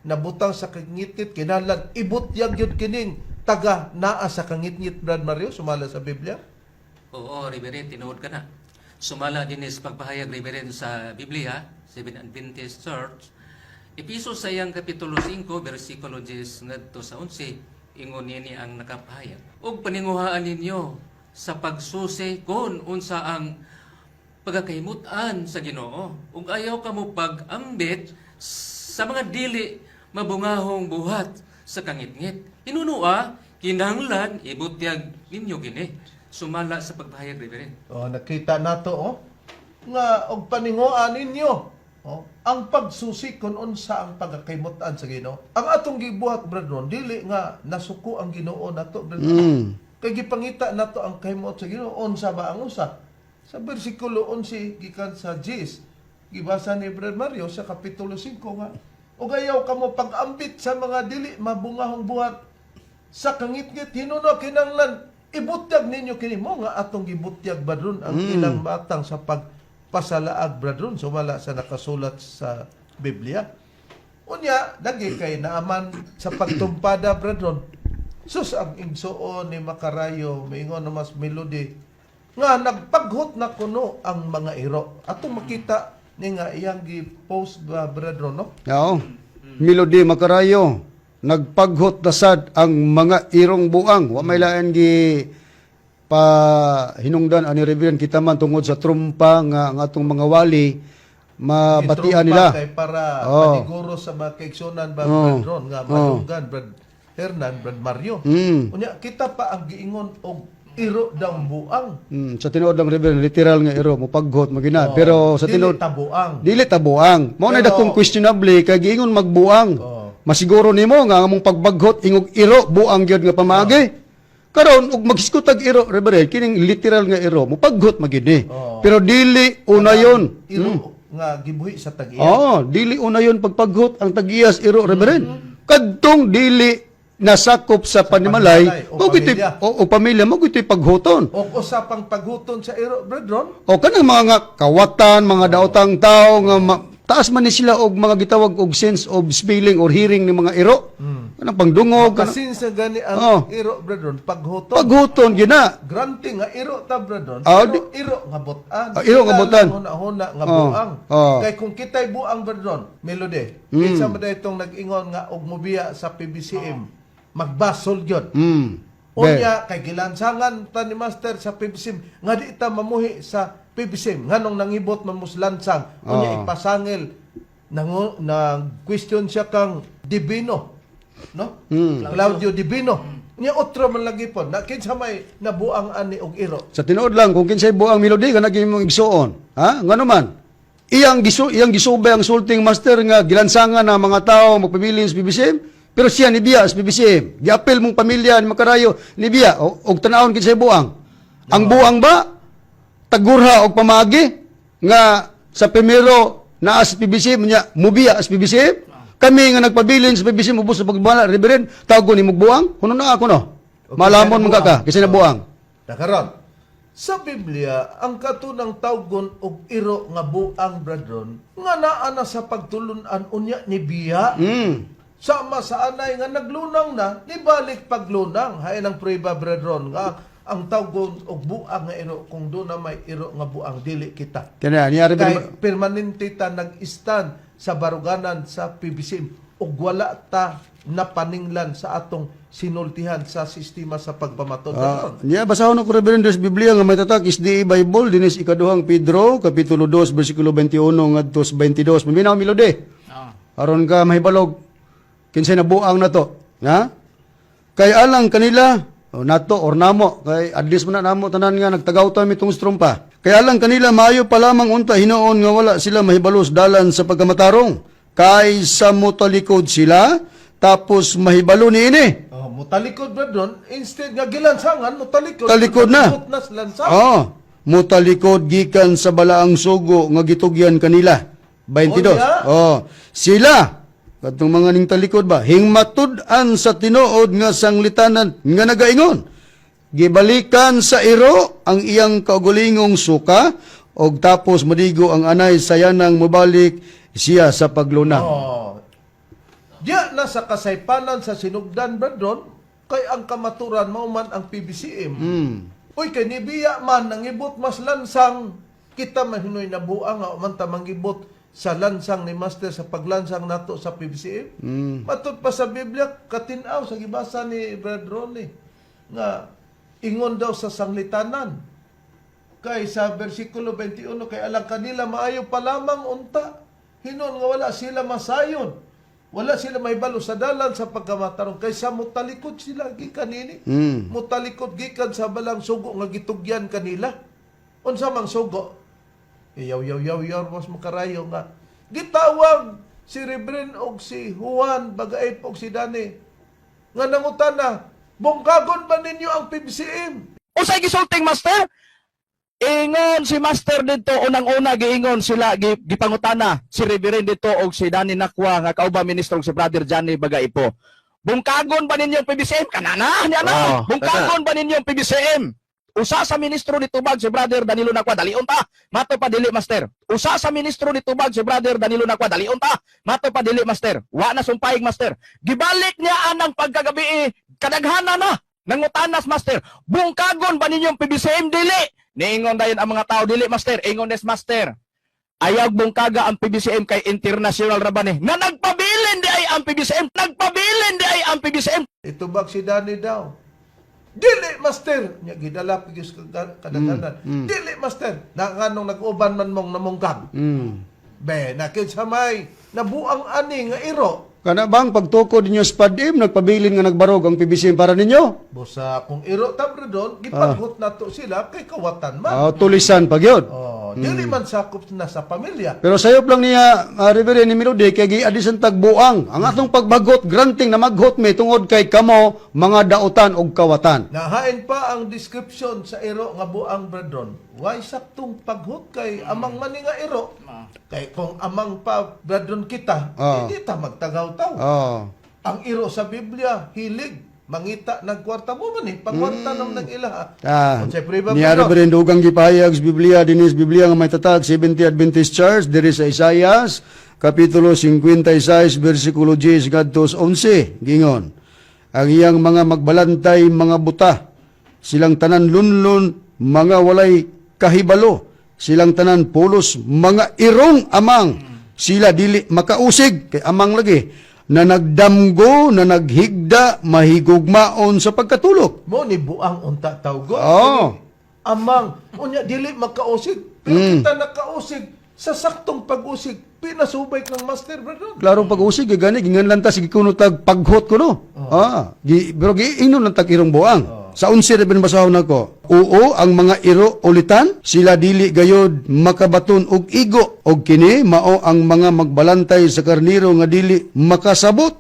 Speaker 1: nabutang sa kangitngit, kinahanglan ibutyag gyud kining taga naa sa kangitngit, Brad Mario, sumala sa Biblia?
Speaker 3: Oo, Reverend, tinuod ka na. Sumala din is pagpahayag, Reverend, sa Biblia, Seven Adventist Church, Episo sa iyang Kapitulo 5, versikulo 10 ngadto sa 11, ingon nini ang nakapahayag. Ug paninguhaan ninyo sa pagsusi kung unsa ang pagkakahimut-an sa Ginoo. Ug ayaw kamo pag-ambit sa mga dili mabungahong buhat sa kangitngit. Hinunua, kinahanglan ibutyag ninyo gini. Sumala sa pagpahayag, Reverend.
Speaker 1: Oh, nakita nato oh nga og paningoan ninyo oh, ang pagsusi kung unsa ang pagkakaimutan sa Ginoo. Ang atong gibuhat, Brad Ron, dili nga nasuko ang Ginoo nato, Brad Ron. Kay gipangita nato ang kahimot sa Ginoo, unsa ba ang usa? Sa bersikulo 11 gikan sa 10, gibasa ni Brad Mario sa kapitulo 5 nga ug ayaw kamo pag-ambit sa mga dili mabungahong buhat sa kangitngit, hinuno kinanglan ibutyag ninyo kini. Mo nga atong gibutyag badron ang ilang matang sa pagpasalaag, bradron, sumala sa nakasulat sa Biblia. Unya lagi kay naaman sa pagtumpada, bradron. Sus, ang igsuon ni Makarayo maingon na mas melody nga nagpaghot na kuno ang mga iro. Atong makita ni nga iyang gi-post ba, bradron, no?
Speaker 4: Oo. Melody Makarayo, nagpaghot na sad ang mga irong buang. Wa may lain gi pa hinungdan ani, Reverend, kita man tungod sa trumpa nga ang atong mga wali mabatian
Speaker 1: Gitrumpa
Speaker 4: nila.
Speaker 1: kay para paniguro sa mga kaigsunan ba, Brad Ron, nga madunggan Brad Hernan, Brad Mario. Unya kita pa ang giingon og iro daw buang.
Speaker 4: Sa tinuod lang, Reverend, literal nga iro mopaghot magina. Pero sa
Speaker 1: Dili
Speaker 4: tinuod
Speaker 1: tabuang.
Speaker 4: Dili tabuang. Mao na dakong questionable kay giingon magbuang. Masiguro nimo nga ang among pagbaghot ingog iro buang gyud nga pamaagi. Karon ug maghiskutag iro, Reverend, kining literal nga iro mopaghot magyud ni. Pero dili una yon.
Speaker 1: Iro nga gibuhi sa tag-iya.
Speaker 4: Oo, dili una yon pagpaghot ang tagiyas iro, Reverend. Kadtong dili nasakop sa panimalay,
Speaker 1: panimalay o
Speaker 4: mao gyud
Speaker 1: pamilya.
Speaker 4: o pamilya mo gyud paghuton.
Speaker 1: O usapang paghuton sa iro, Brad Ron.
Speaker 4: O kanang mga nga kawatan, mga daotang tao nga taas man ni sila og mga gitawag og sense of smelling or hearing ni mga iro. Kanang pangdungog, kanang
Speaker 1: Kasinsa gani ang iro, Brad Ron, paghuton.
Speaker 4: Paghuton gina.
Speaker 1: Granting nga iro ta, Brad Ron, pero iro nga butan.
Speaker 4: Ah, iro nga butan.
Speaker 1: Huna-huna nga buang. Kay kung kita'y buang, Brad Ron, Melody, kinsa man itong nag-ingon nga og mobiya sa PBCM, magbasol gyud. Unya kay gilansangan ta ni Master sa PBCM nga di ta mamuhi sa PBCM nganong nangibot man lansang. Unya ipasangil nang nag question siya kang Divino, no? Claudio Divino. Nya otro man lagi pod na kinsa may nabuang ani og iro.
Speaker 4: Sa tinuod lang kung kinsay buang, Melody, kana gyud imong igsuon. Ha? Ngano man? Iyang gisubay ang sulting Master nga gilansangan ang mga tao magpabilin sa PBCM, pero siya nibiya sa PBCM. Giapil mong pamilya ni Makarayo nibiya og tan-awon kinsay buang. Ang buang ba tagurha og pamagi nga sa primero naa sa PBCM nya mubiya sa PBCM? Kami nga nagpabilin sa PBCM ubos sa pagbala, Reverend, tawgon ni buang, kuno na ako no.
Speaker 1: Okay,
Speaker 4: Malamon man ka
Speaker 1: buang.
Speaker 4: ka kasi nabuang.
Speaker 1: Nakaron. Sa Biblia, ang katunang tawgon og iro nga buang, brethren, nga naa na sa pagtulunan unya ni biya. Sama sa anay nga naglunang na, nibalik paglunang. Hain ang prueba, brethren, nga ang tawgon og buang nga iro, kung doon na may iro nga buang, dili kita.
Speaker 4: Kaya niya
Speaker 1: Kay permanente ta nag-stand sa baruganan sa PBCM ug wala ta napaninglan sa atong sinultihan sa sistema sa pagpamaton.
Speaker 4: Niya basahon ako, Reverend, sa Biblia nga may tatak SDA Bible dinis ikaduhang Pedro kapitulo 2 bersikulo 21 ngadto sa 22. Maminaw milode. Aron ka mahibalog kinsay nabuang nato, ha? Kay alang kanila o nato or namo kay at least man na namo tanan nga nagtagaw ta mitong strumpa. Kay alang kanila maayo pa lamang unta hinuon nga wala sila mahibalos dalan sa pagkamatarong kay sa motalikod sila tapos mahibalo niini.
Speaker 1: Oh, mutalikod, brethren, instead nga gilansangan, mutalikod.
Speaker 4: Talikod na.
Speaker 1: Mutalikod na sa lansang.
Speaker 4: Oo. Mutalikod gikan sa balaang sugo nga gitugyan kanila. 22.
Speaker 1: Oh, yeah.
Speaker 4: Oh, sila katong mga ning talikod ba hingmatud-an sa tinuod nga sanglitanan nga nagaingon. Gibalikan sa iro ang iyang kaugulingong suka og tapos madigo ang anay sa yanang mobalik siya sa paglunang.
Speaker 1: Oh. Diya na sa kasaypanan sa sinugdan, brethren, kay ang kamaturan mao man ang PBCM. Uy, kay nibiya man nangibot mas lansang kita mahinoy na buang nga man ta mangibot sa lansang ni Master sa paglansang nato sa PBCM. Matud pa sa Biblia katinaw sa gibasa ni Brad Ronnie nga ingon daw sa sanglitanan kay sa bersikulo 21, kay alang kanila maayo pa lamang unta hinon nga wala sila masayon, wala sila mahibalo sa dalan sa pagkamatarong kay sa mutalikod sila gikan nini, mutalikod gikan sa balang sugo nga gitugyan kanila. Unsa mang sugo? Iyaw yaw yaw yaw mas makarayo nga gitawag si Reverend og si Juan Bagaip og si Dani nga nangutana, bungkagon ba ninyo ang PBCM?
Speaker 5: Unsay gisulting, Master? Ingon si Master dito unang-una giingon sila gipangutana si Reverend dito og si Danny Nakwa nga kauban ministro og si Brother Johnny Bagaipo. Bungkagon ba ninyo ang PBCM? Kanana niya na.
Speaker 10: Oh,
Speaker 5: Bungkagon ba ninyo ang PBCM? Usa sa ministro ni tubag si Brother Danilo Nakwa, dalion ta. Mato pa dili, Master. Usa sa ministro ni tubag si Brother Danilo Nakwa, dalion ta. Mato pa dili, Master. Wa na sumpayig, Master. Gibalik niya anang pagkagabi eh, kadaghanan na. Nangutanas, Master. Bungkagon ba ninyo ang PBCM dili? Niingon dayon ang mga tao dili, Master. Ingon des Master. Ayaw bungkaga ang PBCM kay international ra ba ni? Na nagpabilin di ay ang PBCM. Nagpabilin di ay ang PBCM.
Speaker 1: Itubag si Danny daw. Dili, Master! Nya gidala pigis kadaghanan. Dili, Master! Na nganong nag-uban man mong namungkag. Be, nakinsa may nabuang ani nga iro.
Speaker 4: Kana bang pagtukod ninyo sa PADIM, nagpabilin nga nagbarog ang PBCM para ninyo?
Speaker 1: Busa kung iro ta, doon, gipaghot na to sila kay kawatan man.
Speaker 4: Ah, tulisan pag yun.
Speaker 1: Oh, dili man sakop na sa pamilya.
Speaker 4: Pero sayop lang niya, Reverend ni Melody, kay giadisan tagbuang. Ang atong pagbagot, granting na maghot may tungod kay kamo, mga dautan og kawatan.
Speaker 1: Nahain pa ang description sa iro nga buang, brethren. Why saktong paghot kay amang mani nga iro? Kay kung amang pa, brethren, kita, hindi ta magtagaw-taw. Ang iro sa Biblia, hilig mangita ng kwarta mo man eh. Pangkwarta mm. ng ilaha. Unsay priba,
Speaker 4: Niya
Speaker 1: brethren?
Speaker 4: Reverend dugang gipahayag sa Biblia dinis Biblia nga may tatag 70 Adventist Church diri sa Isaias kapitulo 56 bersikulo 10 ngadto sa 11 gingon ang iyang mga magbalantay mga buta, silang tanan lunlun, mga walay kahibalo, silang tanan pulos mga irong amang, sila dili makausig kay amang lagi na nagdamgo na naghigda mahigugmaon sa pagkatulog.
Speaker 1: Mo ni buang unta tawgo.
Speaker 4: Oo.
Speaker 1: Amang unya dili makausig. Pero kita nakausig sa saktong pag-usig, pinasubay kang Master, brethren.
Speaker 4: Klarong pag-usig, eh, gani, gingan lang ta, sige kuno tag paghot ko, no? Pero giingnon lang tag irong buang. Sa 11 rin basahon nako. Oo, ang mga iro ulitan, sila dili gayod makabaton og igo. Og kini, mao ang mga magbalantay sa karniro nga dili makasabot.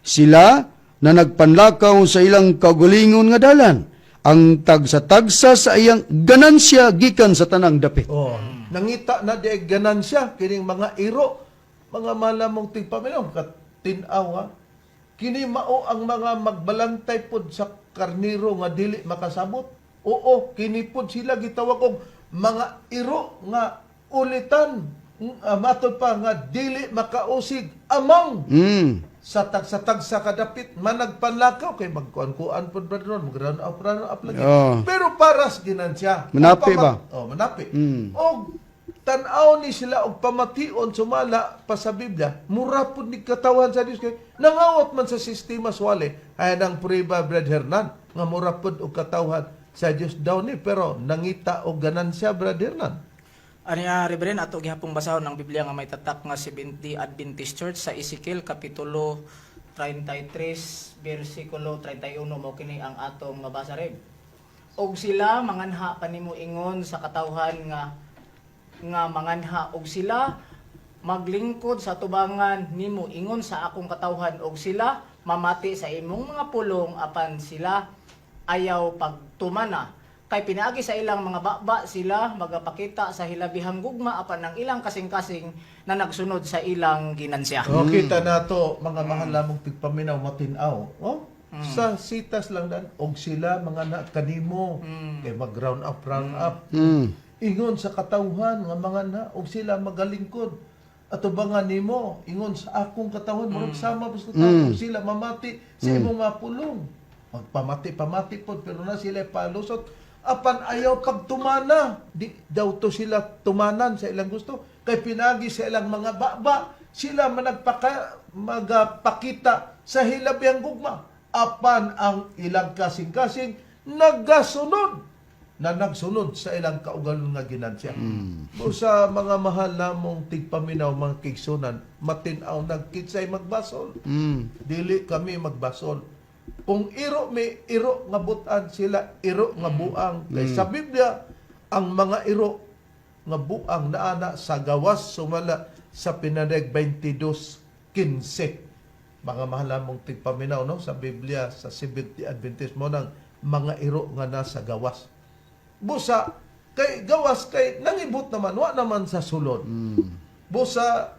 Speaker 4: Sila na nagpanlakaw sa ilang kaugalingon nga dalan. Ang tagsa-tagsa sa iyang ganansya gikan sa tanang dapit.
Speaker 1: Oh, nangita na di ay ganansya kining mga iro, mga malamong tigpaminaw kat tin-aw ha. Kini mao ang mga magbalantay pod sa karniro nga dili makasabot. Oo, kini pod sila gitawag og mga iro nga ulitan. Matod pa nga dili makausig amang sa tagsa-tagsa kadapit managpanlakaw kay magkuan-kuan pod, brother Ron, mag-round up, round up lagi. Pero para sa ginansya.
Speaker 4: Manapi ba?
Speaker 1: Oh, manapi. Og tan-aw ni sila og pamation sumala pa sa Biblia, mura pud ni katawan sa Dios kay nangawat man sa sistema swale. Ay nang prueba, Brad Hernan, nga mura pud og katawhan sa Dios daw ni, pero nangita og ganansya, Brad Hernan.
Speaker 2: Ani Reverend, ato gihapong basahon ang Biblia nga may tatak nga Seventh-day Adventist Church sa Ezekiel kapitulo 33 bersikulo 31. Mao kini ang atong mabasa, Rev. Og sila manganha kanimo ingon sa katawhan nga nga manganha, og sila maglingkod sa tubangan nimo ingon sa akong katawhan, og sila mamati sa imong mga pulong, apan sila ayaw pagtumana, kay pinaagi sa ilang mga baba sila magapakita sa hilabihang gugma, apan ang ilang kasing-kasing na nagsunod sa ilang ginansya.
Speaker 1: Oh, kita nato, mga mahal lamong tigpaminaw, matinaw. Oh? Sa sitas lang dan og sila mga na kanimo kay mag round up, round up. Ingon sa katawhan nga mga na og sila magalingkod atubangan nimo ingon sa akong katawhan, murag sama basta mm. Sila mamati sa imong mga pulong, magpamati pamati pod, pero na sila palusot, apan ayaw pagtumana. Di daw to sila tumanan sa ilang gusto kay pinagi sa ilang mga baba sila managpaka magapakita sa hilabihang gugma, apan ang ilang kasing-kasing nagasunod na nagsunod sa ilang kaugalon nga ginansya. Busa, mga mahal namong tigpaminaw, mga kigsunan, matinaw nagkitsay magbasol. Dili kami magbasol. Kung iro may iro nga butan, sila iro nga buang. Kay sa Biblia, ang mga iro nga buang naana sa gawas sumala sa Pinaneg 22:15. Mga mahal namong tigpaminaw, no, sa Biblia sa Seventh Adventist mo nang mga iro nga nasa gawas. Busa kay gawas kay nangibot naman, wa naman sa sulod. Busa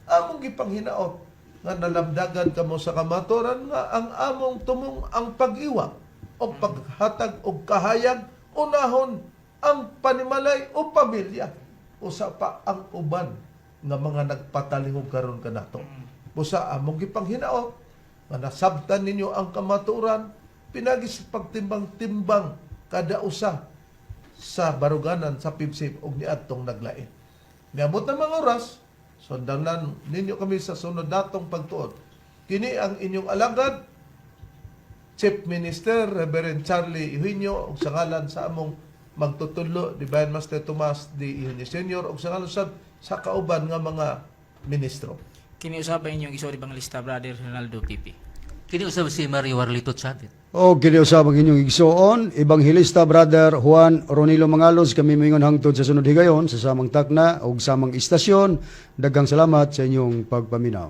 Speaker 1: among gipanghinaot nga nalamdagan kamo sa kamaturan nga ang among tumong ang pag-iwa o paghatag og kahayag, unahon ang panimalay o pamilya, usa pa ang uban nga mga nagpatalihog karon kanato. Busa among gipanghinaot nga nasabtan ninyo ang kamaturan pinagi sa pagtimbang-timbang kada usa sa baruganan sa PIBSIP og niadtong naglain. Miabot na mga oras, sundan lang ninyo kami sa sunod natong pagtuon. Kini ang inyong alagad, Chief Minister Reverend Charlie Eugenio, ug sa ngalan sa among magtutudlo, Divine Master Tomas D. Eugenio Sr., ug sa ngalan sa kauban nga mga ministro.
Speaker 2: Kini usab ang inyong igsoon Evangelista Brother Ronaldo Pipi.
Speaker 3: Kini usab si Mario Warlito Chavit.
Speaker 4: O kini usab ang inyong igsoon, Ebanghelista Brother Juan Ronilo Mangalos, kami moingon hangtod sa sunod higayon sa samang takna ug samang istasyon. Daghang salamat sa inyong pagpaminaw.